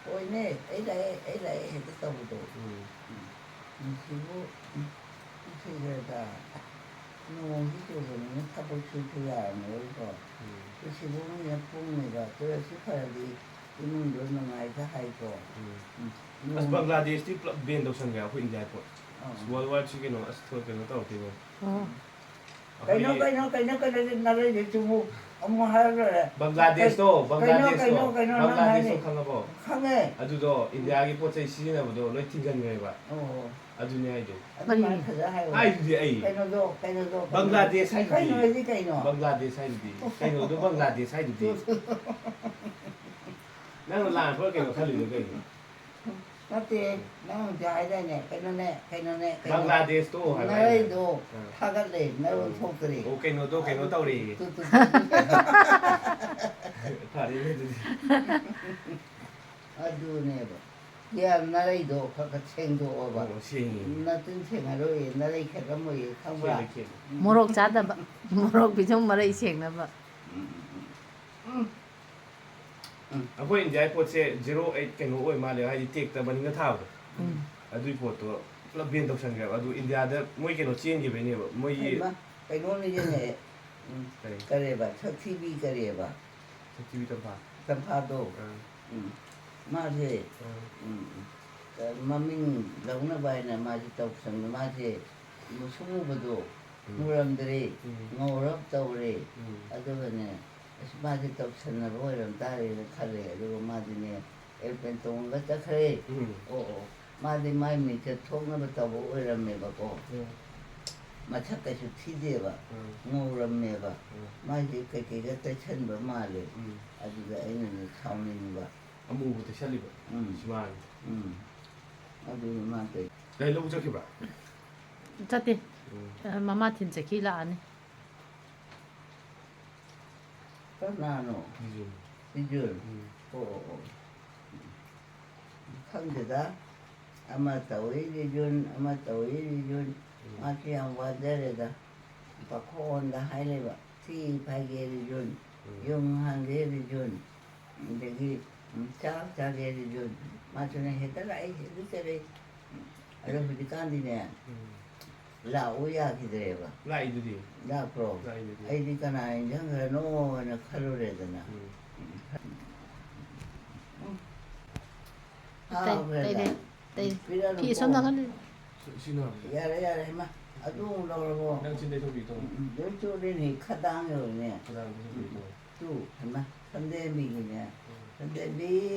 "ꯍꯣꯏꯅꯦ, ꯑꯩ ꯂꯥꯛꯑꯦ, ꯑꯩ ꯂꯥꯛꯑꯦ" ꯍꯦꯛꯇ ꯇꯧꯕꯗꯣ꯫ ꯎꯝ꯫ ꯎꯝ꯫ ꯅꯨꯡꯁꯤꯕꯨ, ꯎꯝ, ꯅꯨꯡꯁꯤꯈ꯭ꯔꯦꯗ꯫ ꯅꯣꯡꯁꯤ ꯆꯨꯕꯅꯤꯅ ꯊꯕꯛ ꯁꯨꯁꯨ ꯌꯥꯔꯝꯃꯔꯣꯏꯀꯣ꯫ ꯎꯝ꯫ ꯄꯨꯟꯁꯤꯕꯨ ꯃꯤꯅ ꯄꯨꯡꯉꯤꯕ, ꯇꯨꯔꯁꯤ ꯐꯔꯗꯤ ꯏꯃꯨꯡꯗꯣ ꯅꯨꯡꯉꯥꯏꯗ ꯍꯥꯏꯀꯣ꯫ ꯎꯝ꯫ ꯎꯝ꯫ ꯑꯁ, ꯅꯣꯡ ꯕꯪꯒ꯭ꯂꯥꯗꯦꯁꯇꯤ ꯄꯨꯂꯞ ban ꯇꯧꯁꯟꯈ꯭ꯔꯦ ꯑꯩꯈꯣꯏ ꯏꯟꯗꯤꯌꯥ ꯄꯣꯠ꯫ ꯑꯥ꯫ ꯑꯁ, world war ꯁꯤ ꯀꯩꯅꯣ, ꯑꯁ, ꯊꯣ-, ꯀꯩꯅꯣ ꯇꯧꯔꯛꯇꯣꯏꯅꯦ꯫ ꯑꯥ꯫ ꯀꯩꯅꯣ, ꯑꯩꯈꯣꯏꯒꯤ ꯀꯩꯅꯣ, ꯀꯩꯅꯣ, ꯀꯩꯅꯣ, ꯅꯔꯩꯗꯨ ꯆꯨꯝꯃꯨ꯫ ꯑꯃꯨꯛ ꯍꯥꯏꯔ ꯂꯣꯏꯔꯦ꯫ ꯕꯪꯒ꯭ꯂꯥꯗꯦꯁꯇꯣ, ꯀꯩ-, ꯀꯩꯅꯣ, ꯕꯪꯒ꯭ꯂꯥꯗꯦꯁꯇꯣ, ꯀꯩꯅꯣ, ꯀꯩꯅꯣ ꯅꯪ ꯕꯪꯒ꯭ꯂꯥꯗꯦꯁꯇꯣ ꯍꯥꯏꯅꯤ? ꯈꯪꯉꯕꯣ? ꯈꯪꯉꯦ꯫ ꯑꯗꯨꯗꯣ ꯏꯟꯗꯤꯌꯥꯒꯤ ꯄꯣꯠ ꯆꯩ ꯁꯤꯖꯤꯟꯅꯕꯗꯣ ꯂꯣꯏ ꯊꯤꯡꯖꯤꯟꯈ꯭ꯔꯦꯕ꯫ ꯑꯣ꯫ ꯑꯗꯨꯅꯦ ꯍꯥꯏꯗꯣ꯫ ꯑꯗꯨꯃꯥꯏꯅ ꯐꯖꯅ ꯍꯥꯏꯌꯣ꯫ ꯍꯥꯏꯗꯨꯗꯤ ꯑꯩ꯫ ꯀꯩꯅꯣꯗꯣ, ꯀꯩꯅꯣꯗꯣ, ꯀꯩꯅꯣ꯫ ꯕꯪꯒ꯭ꯂꯥꯗꯦꯁ ꯍꯥꯏꯗꯨꯗꯤ꯫ ꯀꯩꯅꯣ ꯍꯥꯏꯗꯤ ꯀꯩꯅꯣ? ꯕꯪꯒ꯭ꯂꯥꯗꯦꯁ ꯍꯥꯏꯗꯨꯗꯤ꯫ ꯀꯩꯅꯣꯗꯣ ꯕꯪꯒ꯭ꯂꯥꯗꯦꯁ ꯍꯥꯏꯗꯨꯗꯤ꯫ ꯅꯪꯅ ꯂꯥꯟꯕ꯭ꯔꯥ ꯀꯩꯅꯣ ꯈꯜꯂꯤꯗꯣ ꯀꯩꯅꯣ? ꯅꯠꯇꯦ, ꯅꯪ ꯍꯧꯖꯤꯛ ꯍꯥꯏꯗꯥꯏꯅꯦ, ꯀꯩꯅꯣꯅꯦ, ꯀꯩꯅꯣꯅꯦ, ꯀꯩꯅꯣ꯫ ꯕꯪꯒ꯭ꯂꯥꯗꯦꯁꯇꯣ ꯍꯥꯏꯕ ꯅꯔꯩꯗꯣ ꯑꯩꯅ꯫ ꯑꯥ꯫ ꯊꯥꯒꯠꯂꯦ, ꯅꯔꯣꯟ ꯎꯝ꯫ ꯊꯣꯛꯇ꯭ꯔꯦ꯫ ꯑꯣ, ꯀꯩꯅꯣꯗꯣ ꯀꯩꯅꯣ ꯑꯗꯨ ꯇꯧꯔꯦꯌꯦ꯫ ꯇꯨ, ꯇꯨ, ꯇꯨ, ꯇꯨ꯫ ꯐꯔꯦꯅꯦ ꯑꯗꯨꯗꯤ꯫ ꯑꯗꯨꯅꯦꯕ꯫ ꯌꯥ, ꯅꯔꯩꯗꯣ ꯈꯔ ꯈꯔ ꯁꯦꯡꯗꯣꯛꯑꯣꯕ꯫ ꯑꯣ, ꯁꯦꯡꯉꯦ꯫ ꯅꯇꯤꯟ ꯁꯦꯡꯉꯔꯣꯏꯌꯦ, ꯅꯔꯩ ꯈꯦꯠꯂꯝꯃꯣꯏꯌꯦ, ꯈꯪꯕ꯭ꯔꯥ? ꯁꯦꯡꯉꯦ, ꯁꯦꯡꯉꯦ꯫ ꯎꯝ꯫ ꯃꯣꯔꯣꯛ ꯆꯥꯗꯕ꯫ ꯃꯣꯔꯣꯛ ꯄꯤꯖꯧ ꯃꯔꯩ ꯁꯦꯡꯅꯕ꯫ ꯎꯝ, ꯎꯝ, ꯎꯝ꯫ ꯑꯩꯈꯣꯏ ꯏꯟꯗꯤꯌꯥꯒꯤ ꯄꯣꯠꯁꯦ ꯖꯦꯔꯣ ꯑꯩꯠ ꯀꯩꯅꯣ ꯑꯣꯏ ꯃꯥꯜꯂꯦ, ꯍꯥꯏꯗꯤ ꯇꯦꯛꯇ ꯃꯅꯤꯡꯗ ꯊꯥꯕꯗꯣ꯫ ꯎꯝ꯫ ꯑꯗꯨꯏ ꯄꯣꯠꯇꯣ ꯄꯨꯂꯞ ꯕꯦꯟ ꯇꯧꯁꯟꯈ꯭ꯔꯦꯕ꯫ ꯑꯗꯨ ꯏꯟꯗꯤꯌꯥꯗ ꯃꯣꯏ ꯀꯩꯅꯣ ꯆꯦꯟꯈꯤꯕꯩꯅꯦꯕ, ꯃꯣꯏꯒꯤ ꯍꯩꯃ, ꯀꯩꯅꯣꯅꯤꯅꯦ꯫ ꯎꯝ, ꯀꯔꯤ? ꯀꯔꯤꯕ? ꯁꯛꯊꯤꯕꯤ ꯀꯔꯤꯕ? ꯁꯛꯊꯤꯕꯤ ꯇꯝꯐꯥ꯫ ꯇꯝꯐꯥꯗꯣ꯫ ꯑꯥ, ꯎꯝ꯫ ꯃꯥꯁꯦ, ꯑꯥ, ꯎꯝ, ꯃꯃꯤꯡ ꯂꯧꯅꯕ ꯍꯥꯏꯅ ꯃꯥꯁꯦ ꯇꯧꯁꯟꯕ, ꯃꯥꯁꯦ ꯃꯨꯁꯨꯛ ꯃꯨꯕꯗꯣ ꯎꯝ, ꯃꯨꯔꯝꯗ꯭ꯔꯦ, ꯎꯝ, ꯉꯧꯔꯞ ꯇꯧꯔꯦ꯫ ꯎꯝ, ꯑꯗꯨꯒꯅꯦ, ꯑꯁ, ꯃꯥꯁꯦ ꯇꯧꯁꯟꯅꯕ ꯑꯣꯏꯔꯝ ꯇꯥꯔꯦꯅ ꯈꯜꯂꯦ꯫ ꯑꯗꯨꯒ ꯃꯥꯗꯤꯅꯦ, ꯑꯦꯔꯣꯄ꯭ꯂꯦꯟ ꯇꯣꯡꯉꯒ ꯆꯠꯈ꯭ꯔꯦ꯫ ꯎꯝ, ꯑꯣ, ꯑꯣ, ꯃꯥꯗꯤ ꯃꯥꯏ ꯃꯤꯡꯆꯠ ꯊꯣꯛꯅꯕ ꯇꯧꯕ ꯑꯣꯏꯔꯝꯃꯦꯕꯀꯣ꯫ ꯎꯝ, ꯃꯁꯛ ꯀꯩꯁꯨ ꯊꯤꯗꯦꯕ, ꯎꯝ, ꯉꯧꯔꯝꯃꯦꯕ꯫ ꯎꯝ, ꯃꯥꯁꯦ ꯀꯩꯀꯩꯒ ꯇꯩꯁꯟꯕ ꯃꯥꯜꯂꯦ꯫ ꯎꯝ꯫ ꯑꯗꯨꯗ ꯑꯩꯅꯅꯦ ꯁꯥꯎꯅꯤꯡꯕ꯫ ꯑꯃꯨꯕ ꯇꯩꯁꯜꯂꯤꯕ ꯎꯝ꯫ ꯁꯤꯃꯥꯅꯤ꯫ ꯎꯝ꯫ ꯑꯗꯨꯅꯤ ꯃꯥ ꯇꯧ ꯀꯩ ꯂꯧꯕ ꯆꯠꯈꯤꯕ꯭ꯔꯥ? ꯆꯠꯇꯦ꯫ ꯎꯝ, ꯑ, ꯃꯃꯥ ꯊꯤꯟ ꯆꯠꯈꯤ, ꯂꯥꯛꯑꯅꯤ꯫ ꯀꯅꯥꯅꯣ? ꯕꯤꯖꯨ꯫ ꯕꯤꯖꯨ? ꯎꯝ, ꯑꯣ, ꯑꯣ, ꯑꯣ꯫ ꯈꯪꯗꯦꯗ꯫ ꯑꯃ ꯇꯧꯏ ꯔꯤꯖꯨꯟ, ꯑꯃ ꯇꯧꯏ ꯔꯤꯖꯨꯟ꯫ ꯎꯝ, ꯃꯥꯁꯨ ꯌꯥꯝ ꯋꯥꯖꯔꯦꯗ꯫ ꯄꯥꯈꯣꯟꯗ ꯍꯥꯏ ꯂꯩꯕ꯫ ꯊꯤ ꯐꯥꯏꯒꯦ ꯔꯤꯖꯨꯟ, ꯎꯝ, ꯌꯨꯡ ꯍꯥꯟꯒꯦ ꯔꯤꯖꯨꯟ, ꯑꯗꯒꯤ ꯆꯥꯛ ꯆꯥꯒꯦ ꯔꯤꯖꯨꯟ꯫ ꯃꯥꯁꯨꯅꯦ ꯍꯦꯛꯇ ꯂꯥꯛꯏ, ꯍꯦꯛꯇ ꯆꯠꯂꯤ꯫ ꯑꯗꯣ ꯍꯧꯖꯤꯛꯀꯥꯟꯗꯤꯅꯦ, ꯎꯝ꯫ ꯂꯥꯛꯑꯣ ꯌꯥꯈꯤꯗ꯭ꯔꯦꯕ꯫ ꯂꯥꯛꯏꯗꯨꯗꯤ꯫ ꯂꯥꯛꯄ꯭ꯔꯣ? ꯂꯥꯛꯏꯗꯨꯗꯤ꯫ ꯑꯩꯗꯤ ꯀꯅꯥ ꯏꯟꯖꯟꯈ꯭ꯔꯅꯣ ꯍꯥꯏꯅ ꯈꯜꯂꯨꯔꯦꯗꯅ꯫ ꯎꯝ꯫ ꯎꯝ꯫ ꯑꯇꯩ, ꯍꯥꯎꯈ꯭ꯔꯦꯗ꯫ ꯑꯇꯩꯗꯤ, ꯑꯇꯩ ꯄꯤꯔꯛꯑꯅꯨꯀꯣ꯫ ꯐꯤ ꯁꯣꯝ ꯅꯥꯀꯟ꯫ ꯁꯤ-, ꯁꯤꯅ ꯍꯥꯞꯄꯤꯔꯣ꯫ ꯌꯥꯔꯦ, ꯌꯥꯔꯦ, ꯏꯃꯥ꯫ ꯑꯗꯨ ꯑꯃꯨꯛ ꯂꯧꯔꯕꯣ? ꯅꯪ ꯆꯤꯟꯗꯩ ꯊꯣꯛꯄꯤꯗꯣ꯫ ꯎꯝ, ꯎꯝ, ꯂꯣꯏ ꯆꯣꯠꯂꯦꯅꯦ, ꯈꯗꯥꯡ ꯌꯧꯔꯦꯅꯦ꯫ ꯈꯗꯥꯡꯗꯩ ꯊꯣꯛꯄꯤꯗꯣ꯫ ꯇꯨ, ꯍꯩꯃꯥ, ꯁꯝꯗꯦꯝꯕꯤꯒꯤꯅꯦ꯫ ꯎꯝ꯫ ꯁꯝꯗꯦꯝꯕꯤ,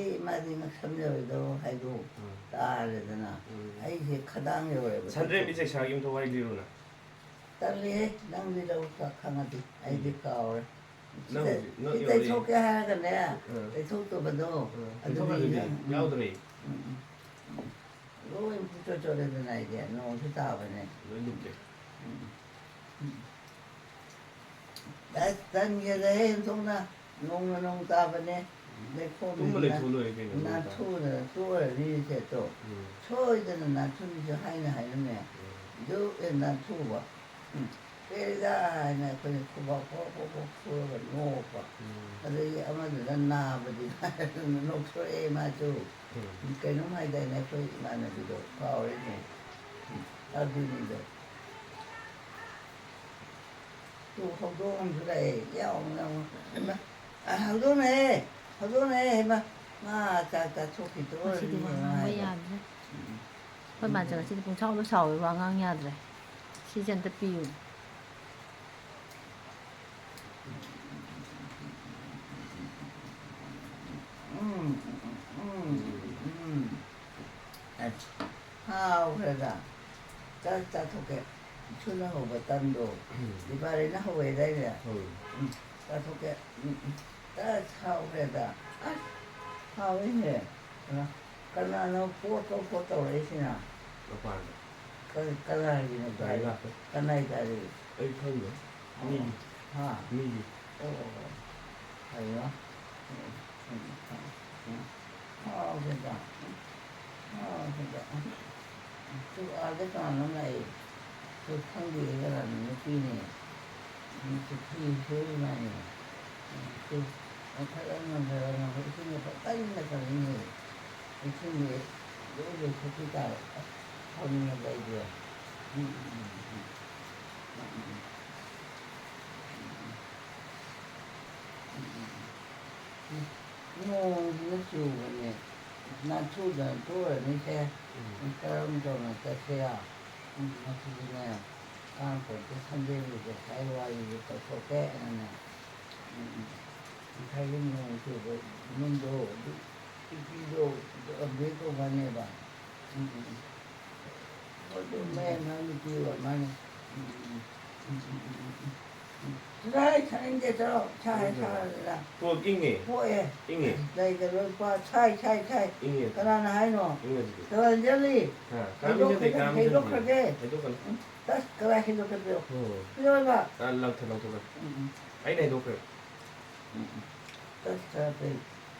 ꯃꯥꯗꯤ ꯉꯛꯁꯝ ꯌꯧꯔꯦꯗꯣ ꯍꯥꯏꯗꯣ꯫ ꯎꯝ꯫ ꯇꯥꯔꯦꯗꯅ꯫ ꯎꯝ꯫ ꯑꯩꯁꯦ ꯈꯗꯥꯡ ꯌꯧꯔꯦꯕ꯫ ꯁꯟꯗ꯭ꯔꯦꯝꯕꯤ ꯆꯩꯁꯥꯒꯤ ꯑꯃ ꯊꯣꯛ ꯍꯥꯏꯕꯤꯔꯨꯅ꯫ ꯇꯜꯂꯦꯍꯦ, ꯅꯪꯗꯤ ꯂꯧ ꯈ-, ꯈꯪꯉꯗꯤ꯫ ꯑꯩꯗꯤ ꯎꯝ꯫ ꯀꯥꯎꯔꯦ꯫ ꯅꯪ ꯁꯤꯗ, ꯍꯧꯖꯤꯛ ꯅꯪ ꯁꯤ ꯌꯧꯔꯛꯑꯦ꯫ ꯇꯩꯊꯣꯛꯀꯦ ꯍꯥꯏꯔꯒꯅꯦ, ꯎꯝ꯫ ꯇꯩꯊꯣꯛꯇꯕꯗꯣ꯫ ꯎꯝ꯫ ꯑꯗꯨꯗꯤ ꯇꯩꯊꯣꯛꯈ꯭ꯔꯗꯨꯗꯤ ꯅꯪ, ꯎꯝ꯫ ꯌꯥꯎꯗ꯭ꯔꯦ꯫ ꯎꯝ, ꯎꯝ, ꯎꯝ꯫ ꯂꯣꯏ ꯄꯨꯡꯆꯣꯠ ꯆꯣꯠꯂꯦꯗꯅ ꯑꯩꯗꯤ, ꯅꯣꯡꯁꯨ ꯇꯥꯕꯅꯦ꯫ ꯂꯣꯏ ꯂꯨꯞꯄꯦ꯫ ꯎꯝ, ꯎꯝ꯫ ꯑꯁ, ꯇꯟꯒꯦꯗ ꯍꯦ, ꯑꯣꯟꯊꯣꯛꯅ ꯅꯣꯡꯅ ꯅꯣꯡ ꯇꯥꯕꯅꯦ꯫ ꯂꯩꯈꯣꯝꯗꯨꯅ ꯇꯨꯝꯕ ꯂꯩꯊꯣꯛ ꯂꯣꯏꯔꯦ ꯀꯩꯅꯣ, ꯅꯠꯇ꯭ꯔꯥ? ꯅꯥꯟꯊꯨꯗꯅ ꯇꯣꯛꯑꯅꯤ ꯁꯦꯠꯇꯣ꯫ ꯎꯝ꯫ ꯁꯣꯏꯗꯅ ꯅꯥꯟꯊꯨꯅꯤꯁꯨ ꯍꯥꯏꯅ ꯍꯥꯏꯔꯝꯃꯦ꯫ ꯎꯝ꯫ ꯑꯗꯨ ꯑꯦ ꯅꯥꯟꯊꯨꯕ꯫ ꯎꯝ꯫ ꯄꯦꯔꯦꯗ ꯍꯥꯏꯅ ꯑꯩꯈꯣꯏꯅ ꯈꯨꯕꯥꯛ ꯄꯣꯛ ꯄꯣꯛ ꯄꯣꯛ ꯈꯨꯔꯒ ꯅꯣꯛꯄ꯫ ꯎꯝ꯫ ꯑꯗꯒꯤ ꯑꯃꯗꯨꯅ ꯅꯥꯕꯗꯤ ꯅꯣꯛꯊꯣꯔꯛꯑꯦ ꯃꯥꯁꯨ꯫ ꯎꯝ꯫ ꯀꯩꯅꯣꯝ ꯍꯥꯏꯗꯥꯏꯅꯦ ꯑꯩꯈꯣꯏ ꯏꯃꯥꯟꯅꯕꯤꯗꯣ? ꯀꯥꯎꯔꯦꯅꯦ꯫ ꯎꯝ꯫ ꯑꯗꯨꯅꯤꯗꯣ꯫ ꯇꯨ ꯍꯧꯗꯣꯡ ꯑꯃꯁꯨ ꯂꯥꯛꯑꯦ꯫ ꯌꯥꯎ, ꯌꯥꯎ꯫ ꯍꯩꯃꯥ! ꯑ, ꯍꯧꯗꯣꯡꯅꯦꯍꯦ! ꯍꯧꯗꯣꯡꯅꯦꯍꯦ! ꯍꯩꯃꯥ! ꯃꯥ ꯆꯥꯛ ꯆꯥꯊꯣꯛꯈꯤꯗꯣꯔꯦ ꯉꯁꯤꯗꯤ ꯋꯥ ꯉꯥꯡꯕ ꯍꯥꯏꯕ꯫ ꯌꯥꯗ꯭ꯔꯦ꯫ ꯎꯝ꯫ ꯑꯩꯈꯣꯏ ꯃꯥꯁꯦ ꯉꯁꯤꯗꯤ ꯄꯨꯡꯁꯥꯎꯗ ꯁꯥꯎꯋꯦꯕ, ꯑꯉꯥꯡ ꯌꯥꯗ꯭ꯔꯦ꯫ ꯁꯤꯁꯦ ꯑꯝꯇ ꯄꯤꯌꯨ꯫ ꯎꯝ, ꯎꯝ, ꯎꯝ, ꯎꯝ꯫ ꯑꯁ, ꯍꯥꯎꯈ꯭ꯔꯦꯗ꯫ ꯆꯥꯛ ꯆꯥꯊꯣꯛꯀꯦ꯫ ꯏꯁꯨꯅ ꯍꯧꯕ ꯇꯟꯗꯣ꯫ ꯎꯝ꯫ ꯗꯤꯄꯥꯂꯤꯅ ꯍꯧꯋꯦꯗꯥꯏꯅꯦ? ꯍꯧꯋꯦ꯫ ꯎꯝ, ꯆꯥꯊꯣꯛꯀꯦ꯫ ꯎꯝ, ꯎꯝ꯫ ꯑꯁ, ꯍꯥꯎꯈ꯭ꯔꯦꯗ꯫ ꯑꯁ, ꯍꯥꯎꯋꯤꯅꯦ꯫ ꯀꯅꯥ-, ꯀꯅꯥꯅꯣ ꯄꯣꯠ ꯄꯣꯠ ꯄꯣꯠ ꯇꯧꯔꯛꯏꯁꯤꯅ? ꯃꯄꯥꯟꯗ꯫ ꯀ-, ꯀꯅꯥꯒꯤꯅꯣ ꯒꯥꯔꯤ ꯒꯥꯔꯤ? ꯂꯥꯛꯄꯩ꯫ ꯀꯅꯥꯏ ꯒꯥꯔꯤ? ꯑꯩ ꯈꯪꯗꯦ꯫ ꯑꯣ꯫ ꯃꯤꯒꯤ꯫ ꯍꯥ? ꯃꯤꯒꯤ꯫ ꯑꯣ, ꯑꯣ, ꯑꯣ꯫ ꯀꯩꯅꯣ? ꯎꯝ, ꯎꯝ, ꯎꯝ, ꯎꯝ꯫ ꯍꯥꯎꯈꯤꯗ꯫ ꯍꯥꯎꯈꯤꯗ꯫ ꯇꯨ ꯑꯥꯗ ꯀꯅꯥꯅꯣ ꯂꯥꯛꯏ? ꯇꯨ ꯈꯪꯗꯦ ꯀꯅꯥꯅꯣ ꯅꯨꯄꯤꯅꯦ꯫ ꯎꯝ, ꯇꯨ ꯐꯤ ꯁꯨꯔꯤ ꯃꯥꯜꯂꯦ꯫ ꯎꯝ, ꯇꯨ ꯃꯊꯛ ꯑꯃ ꯅꯝꯊꯔ ꯅꯝꯊꯔ ꯏꯁꯤꯡꯗꯣ ꯐꯖꯅ ꯀꯜꯂꯤꯅꯦ꯫ ꯏꯁꯤꯡꯁꯦ ꯂꯣꯏ ꯂꯣꯏꯊꯣꯛꯈꯤ ꯇꯥꯔꯦ꯫ ꯑꯁ, ꯁꯥꯎꯅꯤꯡꯉꯦꯗ ꯑꯩꯗꯤ꯫ ꯎꯝ, ꯎꯝ, ꯎꯝ, ꯎꯝ꯫ ꯎꯝ, ꯎꯝ, ꯎꯝ꯫ ꯎꯝ, ꯎꯝ, ꯎꯝ꯫ ꯎꯝ, ꯎꯝ, ꯎꯝ꯫ ꯅꯣꯡꯁꯤꯅ ꯆꯨꯕꯅꯦ꯫ ꯅꯥꯟꯊꯨꯗꯅ ꯇꯣꯛꯑꯅꯤꯁꯦ꯫ ꯎꯝ꯫ ꯀꯔꯝ ꯇꯧꯅ ꯆꯠꯁꯤꯔꯥ? ꯎꯝ, ꯉꯁꯤꯗꯤꯅꯦ, ꯀꯥꯡꯄꯣꯛꯄꯤ ꯁꯟꯗꯦ ꯂꯨꯖ ꯍꯥꯏ ꯋꯥꯔꯤꯁꯦ ꯇꯧꯊꯣꯛꯀꯦ ꯍꯥꯏꯅꯅꯦ꯫ ꯎꯝ, ꯎꯝ꯫ ꯉꯁꯥꯏꯒꯤ ꯅꯣꯡ ꯆꯨꯕ ꯏꯃꯨꯡꯗꯣ, ꯑꯗꯨ ꯄꯤꯄꯤꯗꯣ, ꯑꯗꯨ update ꯇꯧꯕꯅꯦꯕ꯫ ꯎꯝ, ꯎꯝ, ꯎꯝ꯫ ꯑꯗꯨ ꯃꯌꯥꯝ ꯅꯨꯄꯤ ꯑꯣꯏꯔ ꯃꯥꯅꯦ꯫ ꯎꯝ, ꯎꯝ, ꯎꯝ꯫ ꯎꯝ, ꯎꯝ, ꯎꯝ, ꯎꯝ, ꯎꯝ꯫ ꯆꯥꯏ, ꯊꯛꯅꯤꯡꯗꯦ, ꯆꯠꯂꯣ꯫ ꯁꯥꯏ, ꯏꯪꯉꯦ꯫ ꯁꯥꯏ꯫ ꯄꯣꯛ ꯏꯪꯉꯦ꯫ ꯄꯣꯛꯑꯦ꯫ ꯏꯪꯉꯦ꯫ ꯂꯩꯗ ꯂꯣꯏ ꯄꯥ-, ꯁꯥꯏ, ꯁꯥꯏ, ꯁꯥꯏ꯫ ꯏꯪꯉꯦ꯫ ꯀꯅꯥꯅ ꯍꯥꯏꯅꯣ? ꯏꯪꯉꯦ ꯑꯗꯨꯗꯤ꯫ ꯀꯅꯥꯅ ꯆꯠꯂꯤ? ꯍꯥ? ꯀꯥꯝꯃꯤ ꯅꯠꯇꯦ, ꯍꯩꯗꯣꯛꯈ꯭ꯔꯒꯦ, ꯀꯥꯝꯃꯤ ꯅꯠꯇꯦ꯫ ꯍꯩꯗꯣꯛꯈ꯭ꯔꯒꯦ꯫ ꯍꯩꯗꯣꯛꯀꯅꯨ꯫ ꯎꯝ, ꯇꯁ, ꯀꯗꯥꯏ ꯍꯩꯗꯣꯛꯀꯦ ꯄꯤꯔꯛꯑꯣ꯫ ꯎꯝ꯫ ꯄꯤꯔꯛꯑꯣ ꯍꯥꯏꯕ꯫ ꯑꯥ, ꯂꯪꯊꯣꯛ, ꯂꯪꯊꯣꯛꯀꯅꯨ꯫ ꯎꯝ, ꯎꯝ꯫ ꯇꯁ ꯈꯔ ꯄꯤꯔꯛꯑꯣ꯫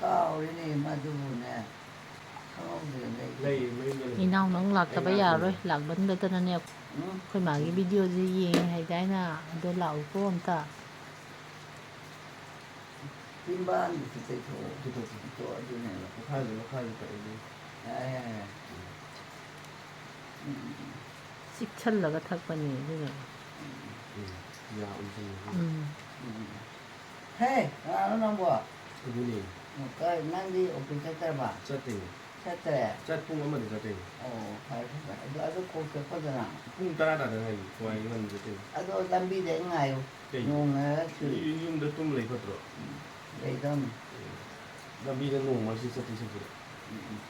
ꯀꯥꯎꯔꯦꯅꯦ ꯃꯗꯨꯕꯨꯅꯦ꯫ ꯈꯪꯍꯧꯗ꯭ꯔꯦꯅꯦ ꯑꯩ꯫ ꯂꯩ, ꯃꯌꯨꯝꯗ ꯂꯩ꯫ ꯏꯅꯥꯎ ꯅꯪ ꯂꯥꯛꯇꯕ ꯑꯩ ꯂꯥꯛꯇꯣꯏꯅꯦ꯫ ꯌꯥꯔꯣꯏ, ꯂꯥꯛꯃꯟꯗꯗꯅꯅꯦ꯫ ꯎꯝ꯫ ꯑꯩꯈꯣꯏ ꯃꯥꯒꯤ videoꯁꯦ ꯌꯦꯡꯉꯦ ꯍꯥꯏꯗꯥꯏꯅ, ꯑꯗꯣ ꯂꯥꯛꯎꯀꯣ ꯑꯝꯇ꯫ ꯆꯤꯝꯕꯥꯟꯗꯨꯁꯨ ꯇꯩꯊꯣꯛꯑꯣ꯫ ꯇꯩꯊꯣꯛꯀꯦ꯫ ꯇꯣ, ꯑꯗꯨꯅꯦꯕ꯫ ꯃꯈꯥꯁꯨ, ꯃꯈꯥꯁꯨ ꯇꯩ ꯑꯗꯨ꯫ ꯌꯥꯔꯦ, ꯌꯥꯔꯦ, ꯌꯥꯔꯦ꯫ ꯎꯝ꯫ ꯆꯤꯛꯁꯜꯂꯒ ꯊꯛꯄꯅꯦ ꯑꯗꯨꯅ꯫ ꯎꯝ꯫ ꯌꯥ ꯎꯝꯁꯤꯟꯕꯒꯤ꯫ ꯎꯝ꯫ ꯎꯝ꯫ ꯍꯦ, ꯀꯅꯥꯅꯣ ꯅꯪꯕꯣ? ꯑꯗꯨꯅꯦ꯫ ꯀꯥꯏ, ꯅꯪꯗꯤ office ꯆꯠꯇ꯭ꯔꯕ? ꯆꯠꯇꯦꯅꯦ꯫ ꯆꯠꯇ꯭ꯔꯦ? ꯆꯠ-, ꯄꯨꯡ ꯑꯃꯗ ꯆꯠꯇꯣꯏꯅꯦ꯫ ꯑꯣ, ꯐꯔꯦ, ꯐꯔꯦ꯫ ꯑꯗꯨ, ꯑꯗꯨ ꯀꯣꯛ ꯆꯠꯄꯗꯅ? ꯄꯨꯡ ꯇꯔꯥ ꯇꯥꯗ ꯉꯥꯏꯔꯤ, ꯈ꯭ꯋꯥꯏ ꯉꯟꯅ ꯆꯠꯇꯣꯏꯅꯦ꯫ ꯑꯗꯣ ꯂꯝꯕꯤꯗ ꯍꯦꯛ ꯉꯥꯏꯌꯨ꯫ ꯀꯩꯒꯤ? ꯅꯣꯡ ꯉꯥꯏꯔꯒ ꯆꯨꯏ꯫ ꯌꯨꯝꯗ ꯇꯨꯝ ꯂꯩ ꯐꯠꯇ꯭ꯔꯣ? ꯎꯝ, ꯂꯩꯗꯧꯅꯤ꯫ ꯂꯝꯕꯤꯗ ꯅꯣꯡ ꯃꯔꯛꯁꯤꯗ ꯆꯠꯇꯣꯏ ꯁꯔꯨꯛꯄꯨꯗꯤ꯫ ꯎꯝ, ꯎꯝ꯫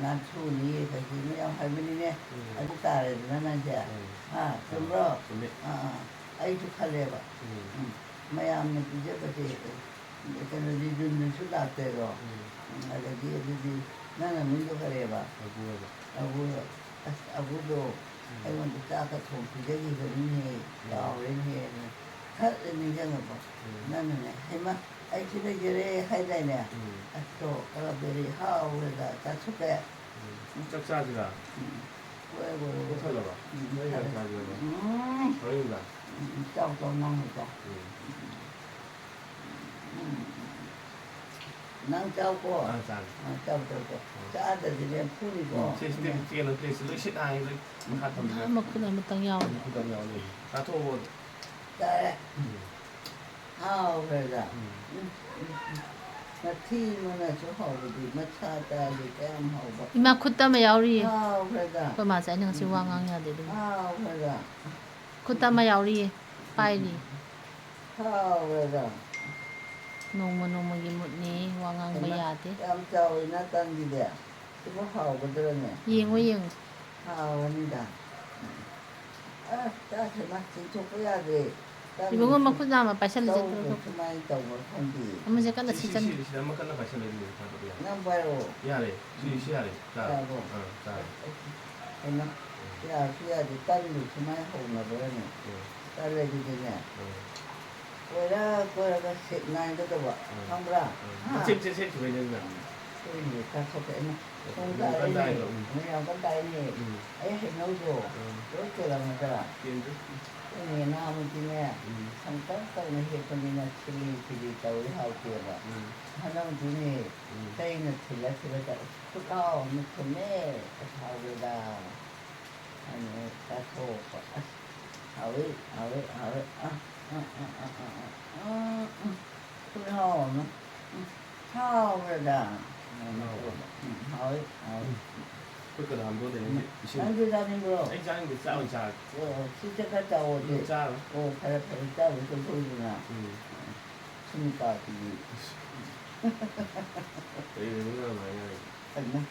ꯅꯥꯟꯊꯨꯅꯤꯌꯦ, ꯀꯩꯒꯤꯅꯣ ꯌꯥꯝ ꯍꯥꯏꯕꯅꯤꯅꯦ꯫ ꯎꯝ꯫ ꯑꯗꯨ ꯇꯥꯔꯦꯗꯅ ꯅꯪꯁꯦ꯫ ꯎꯝ꯫ ꯍꯥ, ꯆꯨꯝꯕ꯭ꯔꯣ? ꯆꯨꯝꯃꯦ꯫ ꯑꯥ, ꯑꯥ꯫ ꯑꯩꯁꯨ ꯈꯜꯂꯦꯕ꯫ ꯎꯝ꯫ ꯎꯝ꯫ ꯃꯌꯥꯝꯅ ꯄꯤꯖꯕꯁꯦ, ꯀꯩꯅꯣ, ꯔꯤꯖꯨꯟꯗꯨꯁꯨ ꯂꯥꯛꯇꯦꯗꯣ꯫ ꯎꯝ꯫ ꯎꯝ, ꯑꯗꯒꯤ ꯑꯗꯨꯗꯤ ꯅꯪ ꯅꯃꯤꯡꯗꯣ ꯀꯔꯤꯕ? ꯑꯕꯨ ꯍꯥꯏꯕ꯫ ꯑꯕꯨ꯫ ꯑꯁ, ꯑꯕꯨꯗꯣ ꯎꯝ꯫ ꯑꯩꯉꯣꯟꯗ ꯆꯥꯛꯀ ꯊꯣꯡ ꯄꯤꯖꯈꯤꯕꯅꯤꯅꯦ, ꯎꯝ꯫ ꯀꯥꯎꯔꯦꯅꯦ꯫ ꯈꯔ ꯅꯤꯡꯁꯤꯡꯉꯛꯄ꯫ ꯎꯝ꯫ ꯅꯪꯅꯅꯦ, "ꯍꯩꯃꯥ, ꯑꯩ ꯁꯤ ꯂꯩꯖꯔꯦ" ꯍꯥꯏꯗꯥꯏꯅꯦ? ꯎꯝ꯫ ꯑꯁꯇꯣ, ꯀꯔꯝꯕꯗꯤ ꯍꯥꯎꯔꯦꯗ, ꯆꯥꯊꯣꯛꯈ꯭ꯔꯦ꯫ ꯎꯝ꯫ ꯆꯥꯛ ꯆꯥꯁꯤꯔꯥ? ꯎꯝ꯫ ꯍꯣꯏ, ꯍꯣꯏ, ꯍꯣꯏ꯫ ꯄꯨꯛ ꯊꯜꯂꯕ? ꯎꯝ, ꯍꯣꯔꯦꯟ ꯅꯨꯡꯗꯥꯡ ꯊꯜꯂꯦ꯫ ꯆꯥꯁꯤꯔꯕ? ꯎꯝ꯫ ꯍꯣꯔꯦꯟ ꯅꯨꯡꯗꯥꯡ? ꯎꯝ, ꯆꯥꯎ, ꯆꯥꯎ, ꯅꯪ ꯍꯦꯛꯇ꯫ ꯎꯝ꯫ ꯎꯝ꯫ ꯅꯪ ꯆꯥꯎꯀꯣ꯫ ꯑꯥ, ꯆꯥꯒꯦ꯫ ꯑꯥ, ꯆꯥꯎ, ꯆꯥꯎ, ꯆꯥꯎ꯫ ꯎꯝ꯫ ꯆꯥꯗ꯭ꯔꯗꯤꯅꯦ, ꯐꯨꯅꯤꯀꯣ꯫ ꯎꯝ, ꯁꯤ, ꯁꯤ, ꯁꯤ ꯀꯩꯅꯣ, ꯄ꯭ꯂꯦꯠꯁꯦ ꯂꯣꯏ ꯁꯤꯠ ꯍꯥꯏ, ꯂꯣꯏ ꯃꯈꯥ ꯊꯝꯕꯤꯔꯣ꯫ ꯑꯥ, ꯃꯈꯨꯠ ꯑꯃꯇꯪ ꯌꯥꯎꯔꯤ꯫ ꯃꯈꯨꯠ ꯑꯃ ꯌꯥꯎꯔꯤ꯫ ꯆꯥꯊꯣꯛꯑꯣ꯫ ꯆꯥꯔꯦ꯫ ꯎꯝ꯫ ꯍꯥꯎꯈ꯭ꯔꯦꯗ꯫ ꯎꯝ꯫ ꯎꯝ, ꯎꯝ, ꯎꯝ꯫ ꯃꯊꯤ ꯃꯅꯥꯁꯨ ꯍꯥꯎꯕꯗꯤ, ꯃꯁꯥ ꯇꯥꯗꯤ ꯀꯌꯥꯝ ꯍꯥꯎꯕ꯫ ꯏꯃꯥ, ꯈꯨꯠꯇ ꯑꯃ ꯌꯥꯎꯔꯤꯌꯦ꯫ ꯍꯥꯎꯈ꯭ꯔꯦꯗ꯫ ꯑꯩꯈꯣꯏ ꯃꯥꯁꯦ ꯑꯩꯅ ꯉꯁꯤ ꯋꯥ ꯎꯝ꯫ ꯉꯥꯡ ꯌꯥꯗꯦ ꯑꯗꯨꯒꯤ꯫ ꯍꯥꯎꯈ꯭ꯔꯦꯗ꯫ ꯈꯨꯠꯇ ꯑꯃ ꯌꯥꯎꯔꯤꯌꯦ, ꯄꯥꯏꯔꯤ꯫ ꯍꯥꯎꯈ꯭ꯔꯦꯗ꯫ ꯅꯣꯡꯃ ꯅꯣꯡꯃꯒꯤ ꯃꯨꯠꯅꯤ, ꯋꯥ ꯉꯥꯡꯕ ꯍꯩꯃꯥ, ꯌꯥꯗꯦ꯫ ꯌꯥꯝ ꯆꯥꯎꯋꯤ ꯅꯥꯇꯟꯗꯨꯗꯤ꯫ ꯁꯤꯕꯨ ꯍꯥꯎꯒꯗ꯭ꯔꯅꯦ? ꯌꯦꯡꯉꯣ, ꯌꯦꯡꯉꯣ꯫ ꯍꯥꯎꯔꯅꯤꯗ꯫ ꯑꯁ, ꯆꯥꯛꯁꯦ ꯃꯥ ꯆꯤꯡꯊꯣꯛꯄ ꯌꯥꯗ꯭ꯔꯦ꯫ ꯏꯕꯨꯡꯉꯣ, ꯇꯟꯗꯨꯁꯨ ꯃꯈꯨꯠ ꯅꯥꯝꯃ ꯄꯥꯏꯁꯜꯂꯨꯁꯦ, ꯇꯧꯕ ꯇꯧꯔꯣ, ꯇꯧꯔꯣ꯫ ꯁꯨꯃꯥꯏꯅ ꯇꯧꯕ ꯈꯪꯗꯦ꯫ ꯑꯃꯁꯦ ꯀꯟꯅ ꯁꯤ, ꯁꯤ, ꯁꯤꯠꯆꯟꯗ꯭ꯔꯣ? ꯁꯤ, ꯁꯤꯗ ꯑꯃ ꯀꯟꯅ ꯄꯥꯏꯁꯜꯂꯗꯤ ꯐꯥꯗꯕ ꯌꯥꯏ꯫ ꯅꯪ ꯄꯥꯏꯔꯛꯑꯣ꯫ ꯌꯥꯔꯦ꯫ ꯁꯤ, ꯁꯤ ꯌꯥꯔꯦ꯫ ꯆꯥꯔꯦ꯫ ꯌꯥꯔꯕꯣ? ꯑꯥ, ꯆꯥꯔꯦ꯫ ꯑꯁ, ꯑꯁ, ꯑꯁ꯫ ꯀꯩꯅꯣ, ꯌꯥꯔꯁꯨ ꯌꯥꯗꯦ꯫ ꯇꯟꯗꯨ ꯁꯨꯃꯥꯏꯅ ꯍꯧꯅꯕ꯭ꯔꯅꯦ? ꯎꯝ꯫ ꯇꯜꯂꯗꯤꯅꯦ꯫ ꯎꯝ꯫ ꯀꯣꯏꯔ ꯀꯣꯏꯔꯒ ꯁꯤꯠ ꯅꯥꯏꯒꯗꯧꯕ, ꯎꯝ꯫ ꯈꯪꯕ꯭ꯔꯥ? ꯎꯝ꯫ ꯍꯥ? ꯃꯆꯦꯠ ꯃꯆꯦꯠ ꯁꯦꯠꯈꯤꯕꯩꯅꯦ ꯑꯗꯨꯅ꯫ ꯍꯣꯏꯅꯦ, ꯆꯥꯊꯣꯛꯈ꯭ꯔꯦ꯫ ꯑꯩꯅ ꯎꯝ꯫ ꯊꯣꯡ ꯌꯥꯝ ꯀꯟ ꯇꯥꯔꯦꯅꯦ꯫ ꯇꯥꯏꯕ, ꯎꯝ꯫ ꯑꯩ ꯌꯥꯝ ꯀꯟ ꯇꯥꯏꯅꯦ꯫ ꯎꯝ꯫ ꯑꯩ ꯍꯩꯅꯧꯗꯣ ꯎꯝ꯫ ꯂꯣꯏ ꯀꯦꯜꯂꯝꯃꯗ꯭ꯔꯥ? ꯀꯦꯟꯗꯦ꯫ ꯍꯣꯏꯅꯦ, ꯅꯍꯥꯟꯃꯨꯛꯇꯤꯅꯦ, ꯎꯝ꯫ ꯁꯪꯇ꯭ꯔꯛ ꯇꯧꯅ ꯍꯦꯛꯄꯅꯤꯅ ꯁꯤꯂꯤ ꯁꯤꯂꯤ ꯇꯧꯏ, ꯍꯥꯎꯇꯦꯕ꯫ ꯎꯝ꯫ ꯍꯟꯗꯛꯇꯤꯅꯦ, ꯎꯝ꯫ ꯆꯩꯅ ꯊꯤꯜꯂ ꯊꯤꯜꯂ ꯆꯥꯏ꯫ ꯈꯨꯠꯍꯥꯎ ꯑꯃ ꯊꯨꯝꯃꯦ꯫ ꯑꯁ, ꯍꯥꯎꯋꯦꯗ꯫ ꯑꯗꯨꯅ ꯆꯥꯊꯣꯛꯄ꯫ ꯑꯁ, ꯍꯥꯎꯋꯤ, ꯍꯥꯎꯋꯤ, ꯍꯥꯎꯋꯤ꯫ ꯑ, ꯑ, ꯑ꯫ ꯎꯝ, ꯎꯝ꯫ ꯈꯨꯠꯍꯥꯎ ꯑꯃ꯫ ꯎꯝ, ꯍꯥꯎꯕ꯭ꯔꯗ? ꯎꯝ, ꯍꯥꯎꯕ꯫ ꯎꯝ, ꯍꯥꯎꯋꯤ, ꯍꯥꯎꯋꯤ꯫ ꯎꯝ꯫ ꯈꯨꯠꯀꯗꯣ ꯍꯥꯝꯗꯣꯛꯑꯗꯤ ꯎꯝ꯫ ꯅꯪꯁꯨ ꯏꯁꯤꯡ ꯅꯪꯁꯨ ꯆꯥꯅꯤꯡꯕ꯭ꯔꯣ? ꯑꯩ ꯆꯥꯅꯤꯡꯗꯦ, ꯆꯥꯛ ꯑꯣꯏꯅ ꯆꯥꯔꯒꯦ꯫ ꯑꯣ, ꯁꯤ ꯆꯠꯈ꯭ꯔ ꯆꯥꯎꯑꯣ, ꯑꯗꯨ꯫ ꯎꯝ, ꯆꯥꯔꯣꯏ꯫ ꯑꯣ, ꯐꯔꯦ, ꯐꯔꯦ, ꯆꯥꯕ ꯆꯠꯊꯣꯛꯎꯗꯅ꯫ ꯎꯝ꯫ ꯁꯨꯝ ꯀꯥꯈꯤꯗꯤ꯫ ꯀꯩꯅꯣ ꯅꯪ ꯑꯗꯨꯃꯥꯏꯅ ꯍꯥꯏꯔꯤꯗꯤ? ꯀꯩꯅꯣ?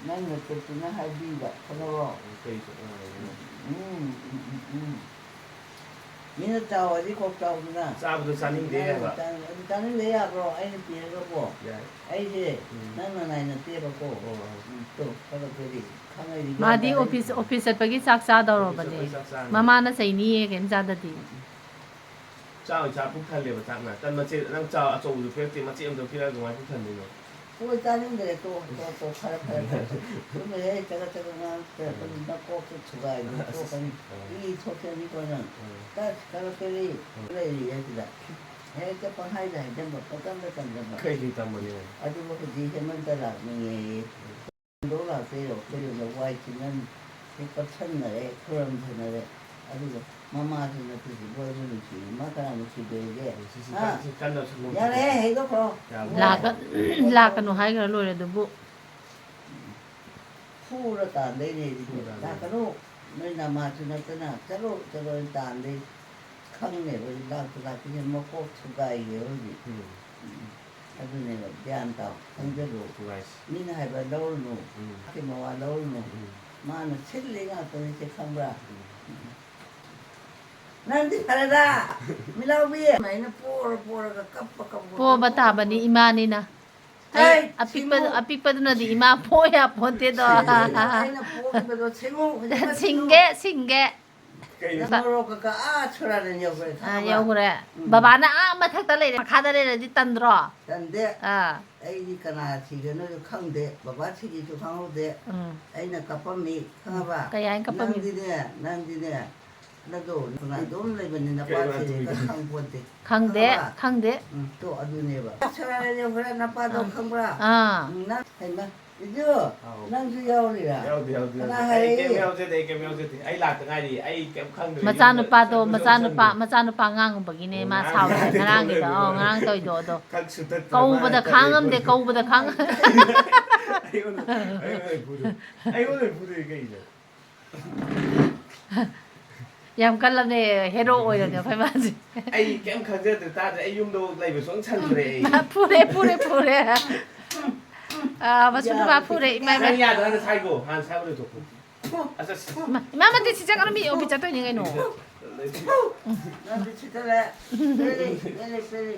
ꯅꯪ ꯅꯆꯦꯠꯇꯨꯅ ꯍꯥꯏꯕꯤꯕ, ꯈꯪꯉꯕꯣ? ꯀꯩ ꯆꯠꯅ ꯍꯥꯏꯔꯤꯅꯣ? ꯎꯝ, ꯎꯝ, ꯎꯝ, ꯎꯝ꯫ ꯃꯤꯅ ꯆꯥꯎ ꯍꯥꯏꯗꯤ ꯀꯣꯛ ꯆꯥꯎꯗꯅ꯫ ꯆꯥꯕꯗꯣ ꯆꯥꯅꯤꯡꯗꯦ ꯅꯪ ꯍꯥꯏꯕ꯫ ꯆꯥꯅꯤꯡ-, ꯑꯗꯨ ꯆꯥꯅꯤꯡꯗꯦ ꯌꯥꯕ꯭ꯔꯣ? ꯑꯩꯅ ꯄꯤꯔꯒꯕꯣ? ꯌꯥꯏ꯫ ꯑꯩꯁꯦ ꯎꯝ꯫ ꯅꯪ ꯅꯅꯥꯏ ꯅꯠꯇꯦꯕꯀꯣ꯫ ꯑꯣ, ꯑꯣ꯫ ꯎꯝ, ꯇꯣ, ꯈꯔ ꯈꯔꯗꯤ ꯈꯪꯉꯛꯏꯗꯤ ꯃꯥꯗꯤ ꯒ꯭ꯌꯥꯟ ꯇꯥꯔꯛꯏꯅꯤ꯫ ꯑꯣꯐꯤꯁ, ꯑꯣꯐꯤꯁ ꯆꯠꯄꯒꯤ ꯆꯥꯛ ꯆꯥꯗꯧꯔꯕꯅꯦ꯫ ꯑꯣꯐꯤꯁ ꯆꯠꯄꯒꯤ ꯆꯥꯛ ꯆꯥꯔꯅꯤ꯫ ꯃꯃꯥꯅ ꯆꯩꯅꯤꯌꯦ ꯀꯩꯝ ꯆꯥꯗꯗꯤ꯫ ꯎꯝ, ꯎꯝ꯫ ꯆꯥꯛ ꯑꯣꯏꯅ ꯆꯥ ꯄꯨꯛ ꯊꯜꯂꯦꯕ ꯆꯥꯛꯅ꯫ ꯇꯟ ꯃꯆꯦꯠ, ꯅꯪ ꯆꯥꯎ ꯑꯆꯧꯕꯗꯨ ꯄꯤꯔꯛꯇꯦ, ꯃꯆꯦꯠ ꯑꯃꯇꯪ ꯄꯤꯔꯛꯑꯒ ꯀꯃꯥꯏꯅ ꯄꯨꯛ ꯊꯟꯗꯣꯏꯅꯣ? ꯍꯣꯏ, ꯆꯥꯅꯤꯡꯗ꯭ꯔꯦ, ꯇꯣꯛꯑꯣ, ꯇꯣꯛꯑꯣ, ꯇꯣꯛꯑꯣ, ꯐꯔꯦ, ꯐꯔꯦ, ꯐꯔꯦ꯫ ꯁꯨꯝ ꯍꯦꯛ ꯆꯒꯠ ꯆꯒꯠ ꯉꯥꯡꯉꯛꯇꯅ ꯎꯝ꯫ ꯅꯀꯣꯛꯇꯣ ꯊꯨꯒꯥꯏꯗꯅ ꯑꯁ, ꯇꯣꯛꯀꯅꯤ꯫ ꯑꯥ꯫ ꯏ ꯊꯣꯛꯆꯅꯤꯀꯣ ꯅꯪ꯫ ꯑꯥ꯫ ꯇꯁ, ꯀꯔꯛ ꯀꯔꯤ ꯎꯝ꯫ ꯂꯩꯔꯤ ꯍꯥꯏꯁꯤꯗ꯫ ꯍꯦꯛꯇ ꯄꯪꯍꯥꯏꯗ ꯍꯥꯏꯖꯟꯕ, ꯄꯪꯇꯝꯗ ꯇꯝꯖꯟꯕ꯫ ꯀꯩꯒꯤ ꯇꯝꯕꯅꯣ? ꯑꯗꯨꯕꯨ ꯍꯧꯖꯤꯛ ꯍꯦꯃꯟꯇ ꯂꯥꯛꯅꯤꯡꯉꯦꯌꯦ꯫ ꯎꯝ꯫ ꯍꯣꯟꯗꯣꯛ ꯂꯥꯛꯇꯣꯏꯔꯣ? ꯑꯩꯈꯣꯏꯔꯣꯝꯗ ꯋꯥꯏ ꯁꯤꯠꯅꯅꯤ꯫ ꯍꯦꯛ ꯀꯞꯁꯟꯅꯔꯦ, ꯈꯨꯔꯨꯝ ꯊꯅꯔꯦ꯫ ꯑꯗꯨꯒ ꯃꯃꯥꯁꯨ ꯅꯠꯇꯦ, ꯁꯤꯕꯨ ꯑꯩꯕꯨ ꯅꯨꯡꯁꯤꯌꯦ꯫ ꯃꯥ ꯀꯅꯥ ꯅꯨꯡꯁꯤꯗꯣꯏꯒꯦ? ꯁꯤ, ꯁꯤ, ꯍꯥ? ꯁꯤ ꯀꯟꯅ ꯁꯨꯝ ꯌꯥꯔꯦ, ꯍꯩꯗꯣꯛꯈ꯭ꯔꯣ꯫ ꯌꯥꯔꯦ꯫ ꯂꯥꯛꯀ-, ꯂꯥꯛꯀꯅꯨ ꯍꯥꯏꯈ꯭ꯔ ꯂꯣꯏꯔꯦ ꯑꯗꯨꯕꯨ꯫ ꯐꯨꯔ ꯇꯥꯟꯗꯣꯏꯅꯦ ꯑꯩꯗꯤ꯫ ꯐꯨꯔ ꯇꯥꯟꯗꯣꯏꯅꯦ꯫ ꯂꯥꯛꯀꯅꯨ꯫ ꯅꯣꯏ ꯅꯃꯥꯁꯨ ꯅꯠꯇꯅ꯫ ꯆꯠꯂꯣ, ꯆꯠꯂꯣ, ꯑꯩ ꯇꯥꯟꯗꯣꯏꯅꯤ꯫ ꯈꯪꯅꯦꯕ, ꯑꯩ ꯂꯥꯛꯇ ꯂꯥꯛꯇ ꯍꯦꯟ ꯃꯀꯣꯛ ꯊꯨꯒꯥꯏꯒꯦ ꯍꯧꯖꯤꯛ꯫ ꯎꯝ꯫ ꯎꯝ꯫ ꯑꯗꯨꯅꯦꯕ, ꯒ꯭ꯌꯥꯟ ꯇꯥꯎ, ꯈꯪꯖꯜꯂꯨ꯫ ꯊꯨꯒꯥꯏꯁꯤ꯫ ꯃꯤꯅ ꯍꯥꯏꯕ ꯂꯧꯔꯨꯅꯨ꯫ ꯎꯝ꯫ ꯃꯤ ꯃꯋꯥ ꯂꯧꯔꯨꯅꯨ꯫ ꯎꯝ꯫ ꯃꯥꯅ ꯁꯤꯜꯂꯤ ꯉꯥꯛꯇꯅꯤ ꯁꯤ, ꯈꯪꯕ꯭ꯔꯥ? ꯎꯝ꯫ ꯎꯝ꯫ ꯅꯪꯗꯤ ꯐꯔꯦꯗ, ꯃꯤꯂꯥꯎꯕꯤ꯫ ꯑꯗꯨꯃꯥꯏꯅ ꯄꯣꯔ ꯄꯣꯔꯒ ꯀꯞꯄ ꯀꯞꯄ ꯄꯣꯕ ꯀꯞꯄ ꯇꯥꯕꯅꯤ ꯀꯞꯄ꯫ ꯏꯃꯥꯅꯤꯅ꯫ ꯑꯩ ꯍꯩ, ꯑꯄꯤꯛꯄ-, ꯁꯤꯡꯉꯨ꯫ ꯑꯄꯤꯛꯄꯗꯨꯅꯗꯤ ꯏꯃꯥ ꯄꯣ ꯌꯥꯄꯣꯟꯇꯦꯗꯣ꯫ ꯑꯩꯅ ꯄꯣꯈꯤꯕꯗꯣ ꯁꯤꯡꯉꯨ, ꯍꯧꯖꯤꯛꯃꯛ ꯁꯤꯡꯉꯨ꯫ ꯁꯤꯡꯒꯦ, ꯁꯤꯡꯒꯦ꯫ ꯀꯩꯅꯣ? ꯃꯣꯔꯣꯛ ꯀꯀꯥ ꯑꯥ ꯁꯣꯔꯥꯗ ꯌꯧꯈ꯭ꯔꯦ, ꯑꯥ, ꯈꯪꯉꯕ? ꯌꯧꯈ꯭ꯔꯦ꯫ ꯎꯝ꯫ ꯕꯕꯥꯅ ꯑꯥ ꯃꯊꯛꯇ ꯂꯩꯔꯦ, ꯃꯈꯥꯗ ꯂꯩꯔꯗꯤ ꯇꯟꯗ꯭ꯔꯣ? ꯇꯟꯗꯦ꯫ ꯑꯥ꯫ ꯑꯩꯗꯤ ꯀꯅꯥ ꯊꯤꯒꯅꯣꯁꯨ ꯈꯪꯗꯦ꯫ ꯕꯕꯥ ꯊꯤꯒꯦꯁꯨ ꯈꯪꯍꯧꯗꯦ꯫ ꯎꯝ꯫ ꯑꯩꯅ ꯀꯞꯄꯝꯃꯤ, ꯈꯪꯉꯕ? ꯀꯩ ꯍꯥꯏꯅ ꯀꯞꯄꯝꯃꯤ? ꯅꯪꯗꯤꯅꯦ, ꯅꯪꯗꯤꯅꯦ, ꯅꯗꯣ ꯅꯪ ꯑꯗꯨꯝ ꯂꯩꯕꯅꯤꯅ ꯅꯄꯥ ꯀꯩꯅꯣ ꯊꯤꯔꯦ ꯍꯥꯏꯗꯣꯏꯅꯣ? ꯈꯪꯄꯣꯟꯇꯦ꯫ ꯈꯪꯗꯦ, ꯈꯪꯉꯕ? ꯈꯪꯗꯦ꯫ ꯎꯝ, ꯇꯣ ꯑꯗꯨꯅꯦꯕ꯫ ꯁꯣꯔꯥꯗ ꯌꯧꯈ꯭ꯔꯦ, ꯅꯄꯥꯗꯣ ꯑꯥ꯫ ꯈꯪꯕ꯭ꯔꯥ? ꯑꯥ꯫ ꯎꯝ, ꯅꯪ, ꯍꯩꯃ, ꯏꯖꯨ, ꯑꯥꯎ꯫ ꯅꯪꯁꯨ ꯌꯥꯎꯔꯤꯔꯥ? ꯌꯥꯎꯗꯦ, ꯌꯥꯎꯗꯦ, ꯀꯅꯥ ꯌꯥꯎꯗꯦ꯫ ꯑꯩ ꯀꯩꯝ ꯍꯥꯏꯔꯛꯏ? ꯌꯥꯎꯖꯗꯦ, ꯑꯩ ꯀꯩꯝ ꯌꯥꯎꯖꯗꯦ꯫ ꯑꯩ ꯂꯥꯛꯇ ꯉꯥꯏꯔꯤ, ꯑꯩ ꯀꯩꯝ ꯈꯪꯗ꯭ꯔꯦ꯫ ꯃꯆꯥꯅꯨꯄꯥꯗꯣ, ꯌꯨꯝꯗ ꯃꯆꯥꯅꯨꯄꯥ, ꯆꯪꯗ꯭ꯔꯤ꯫ ꯃꯆꯥꯅꯨꯄꯥ ꯉꯥꯡꯕꯒꯤꯅꯦ ꯑꯣ, ꯃꯥ ꯉꯔꯥꯡ ꯁꯥꯎꯔꯤꯁꯦ, ꯉꯔꯥꯡ ꯉꯔꯥꯡꯒꯤꯗꯣ꯫ ꯑꯧ, ꯇꯧꯔꯦ꯫ ꯉꯔꯥꯡ ꯇꯧꯔꯤꯗꯣ ꯑꯗꯣ꯫ ꯈꯛ ꯁꯨꯇꯠꯇꯅ ꯀꯧꯕꯗ ꯃꯥꯅ ꯈꯥꯡꯉꯝꯗꯦ, ꯇꯧꯔꯤꯗꯣ꯫ ꯀꯧꯕꯗ ꯈꯥꯡ- ꯑꯩꯉꯣꯟꯗ, ꯑꯩꯉꯣꯟꯗ, ꯑꯩꯉꯣꯟꯗ ꯐꯨꯗꯣꯏ ꯀꯩꯅꯣ? ꯌꯥꯝ ꯀꯜꯂꯕꯅꯦ, ꯍꯦꯔꯣ ꯑꯣꯏꯔꯕꯅꯦ ꯑꯩꯈꯣꯏ ꯃꯥꯁꯦ꯫ ꯑꯩ ꯀꯩꯝ ꯈꯪꯖꯗ꯭ꯔꯦ, ꯇꯥꯗ꯭ꯔꯦ꯫ ꯑꯩ ꯌꯨꯝꯗ ꯂꯩꯕ ꯁꯨꯡ ꯁꯪꯗ꯭ꯔꯦ ꯑꯩ꯫ ꯐꯨꯔꯦ, ꯐꯨꯔꯦ, ꯐꯨꯔꯦ꯫ ꯑꯥ, ꯃꯁꯨ ꯅꯨꯄꯥ ꯐꯨꯔꯦ, ꯏꯃꯥ, ꯏꯃꯥ꯫ ꯅꯪ ꯌꯥꯗ꯭ꯔꯥ? ꯍꯥꯟꯅ ꯁꯥꯏꯒꯣ, ꯍꯥꯟꯅ ꯁꯥꯏꯕ ꯂꯣꯏꯊꯣꯛꯈꯣ꯫ ꯑꯁ, ꯑꯁ꯫ ꯏꯃꯥ, ꯏꯃꯥ, ꯃꯇꯤꯛ ꯁꯤ ꯆꯠꯀꯅꯨ, ꯃꯤ ꯑꯣꯐꯤꯁ ꯆꯠꯇꯣꯏꯅꯤ ꯀꯩꯅꯣ꯫ ꯅꯪꯗꯤ ꯁꯤꯠꯇꯔꯦ꯫ ꯄꯦꯜꯂꯤ, ꯄꯦꯜꯂꯤ, ꯄꯦꯜꯂꯤ꯫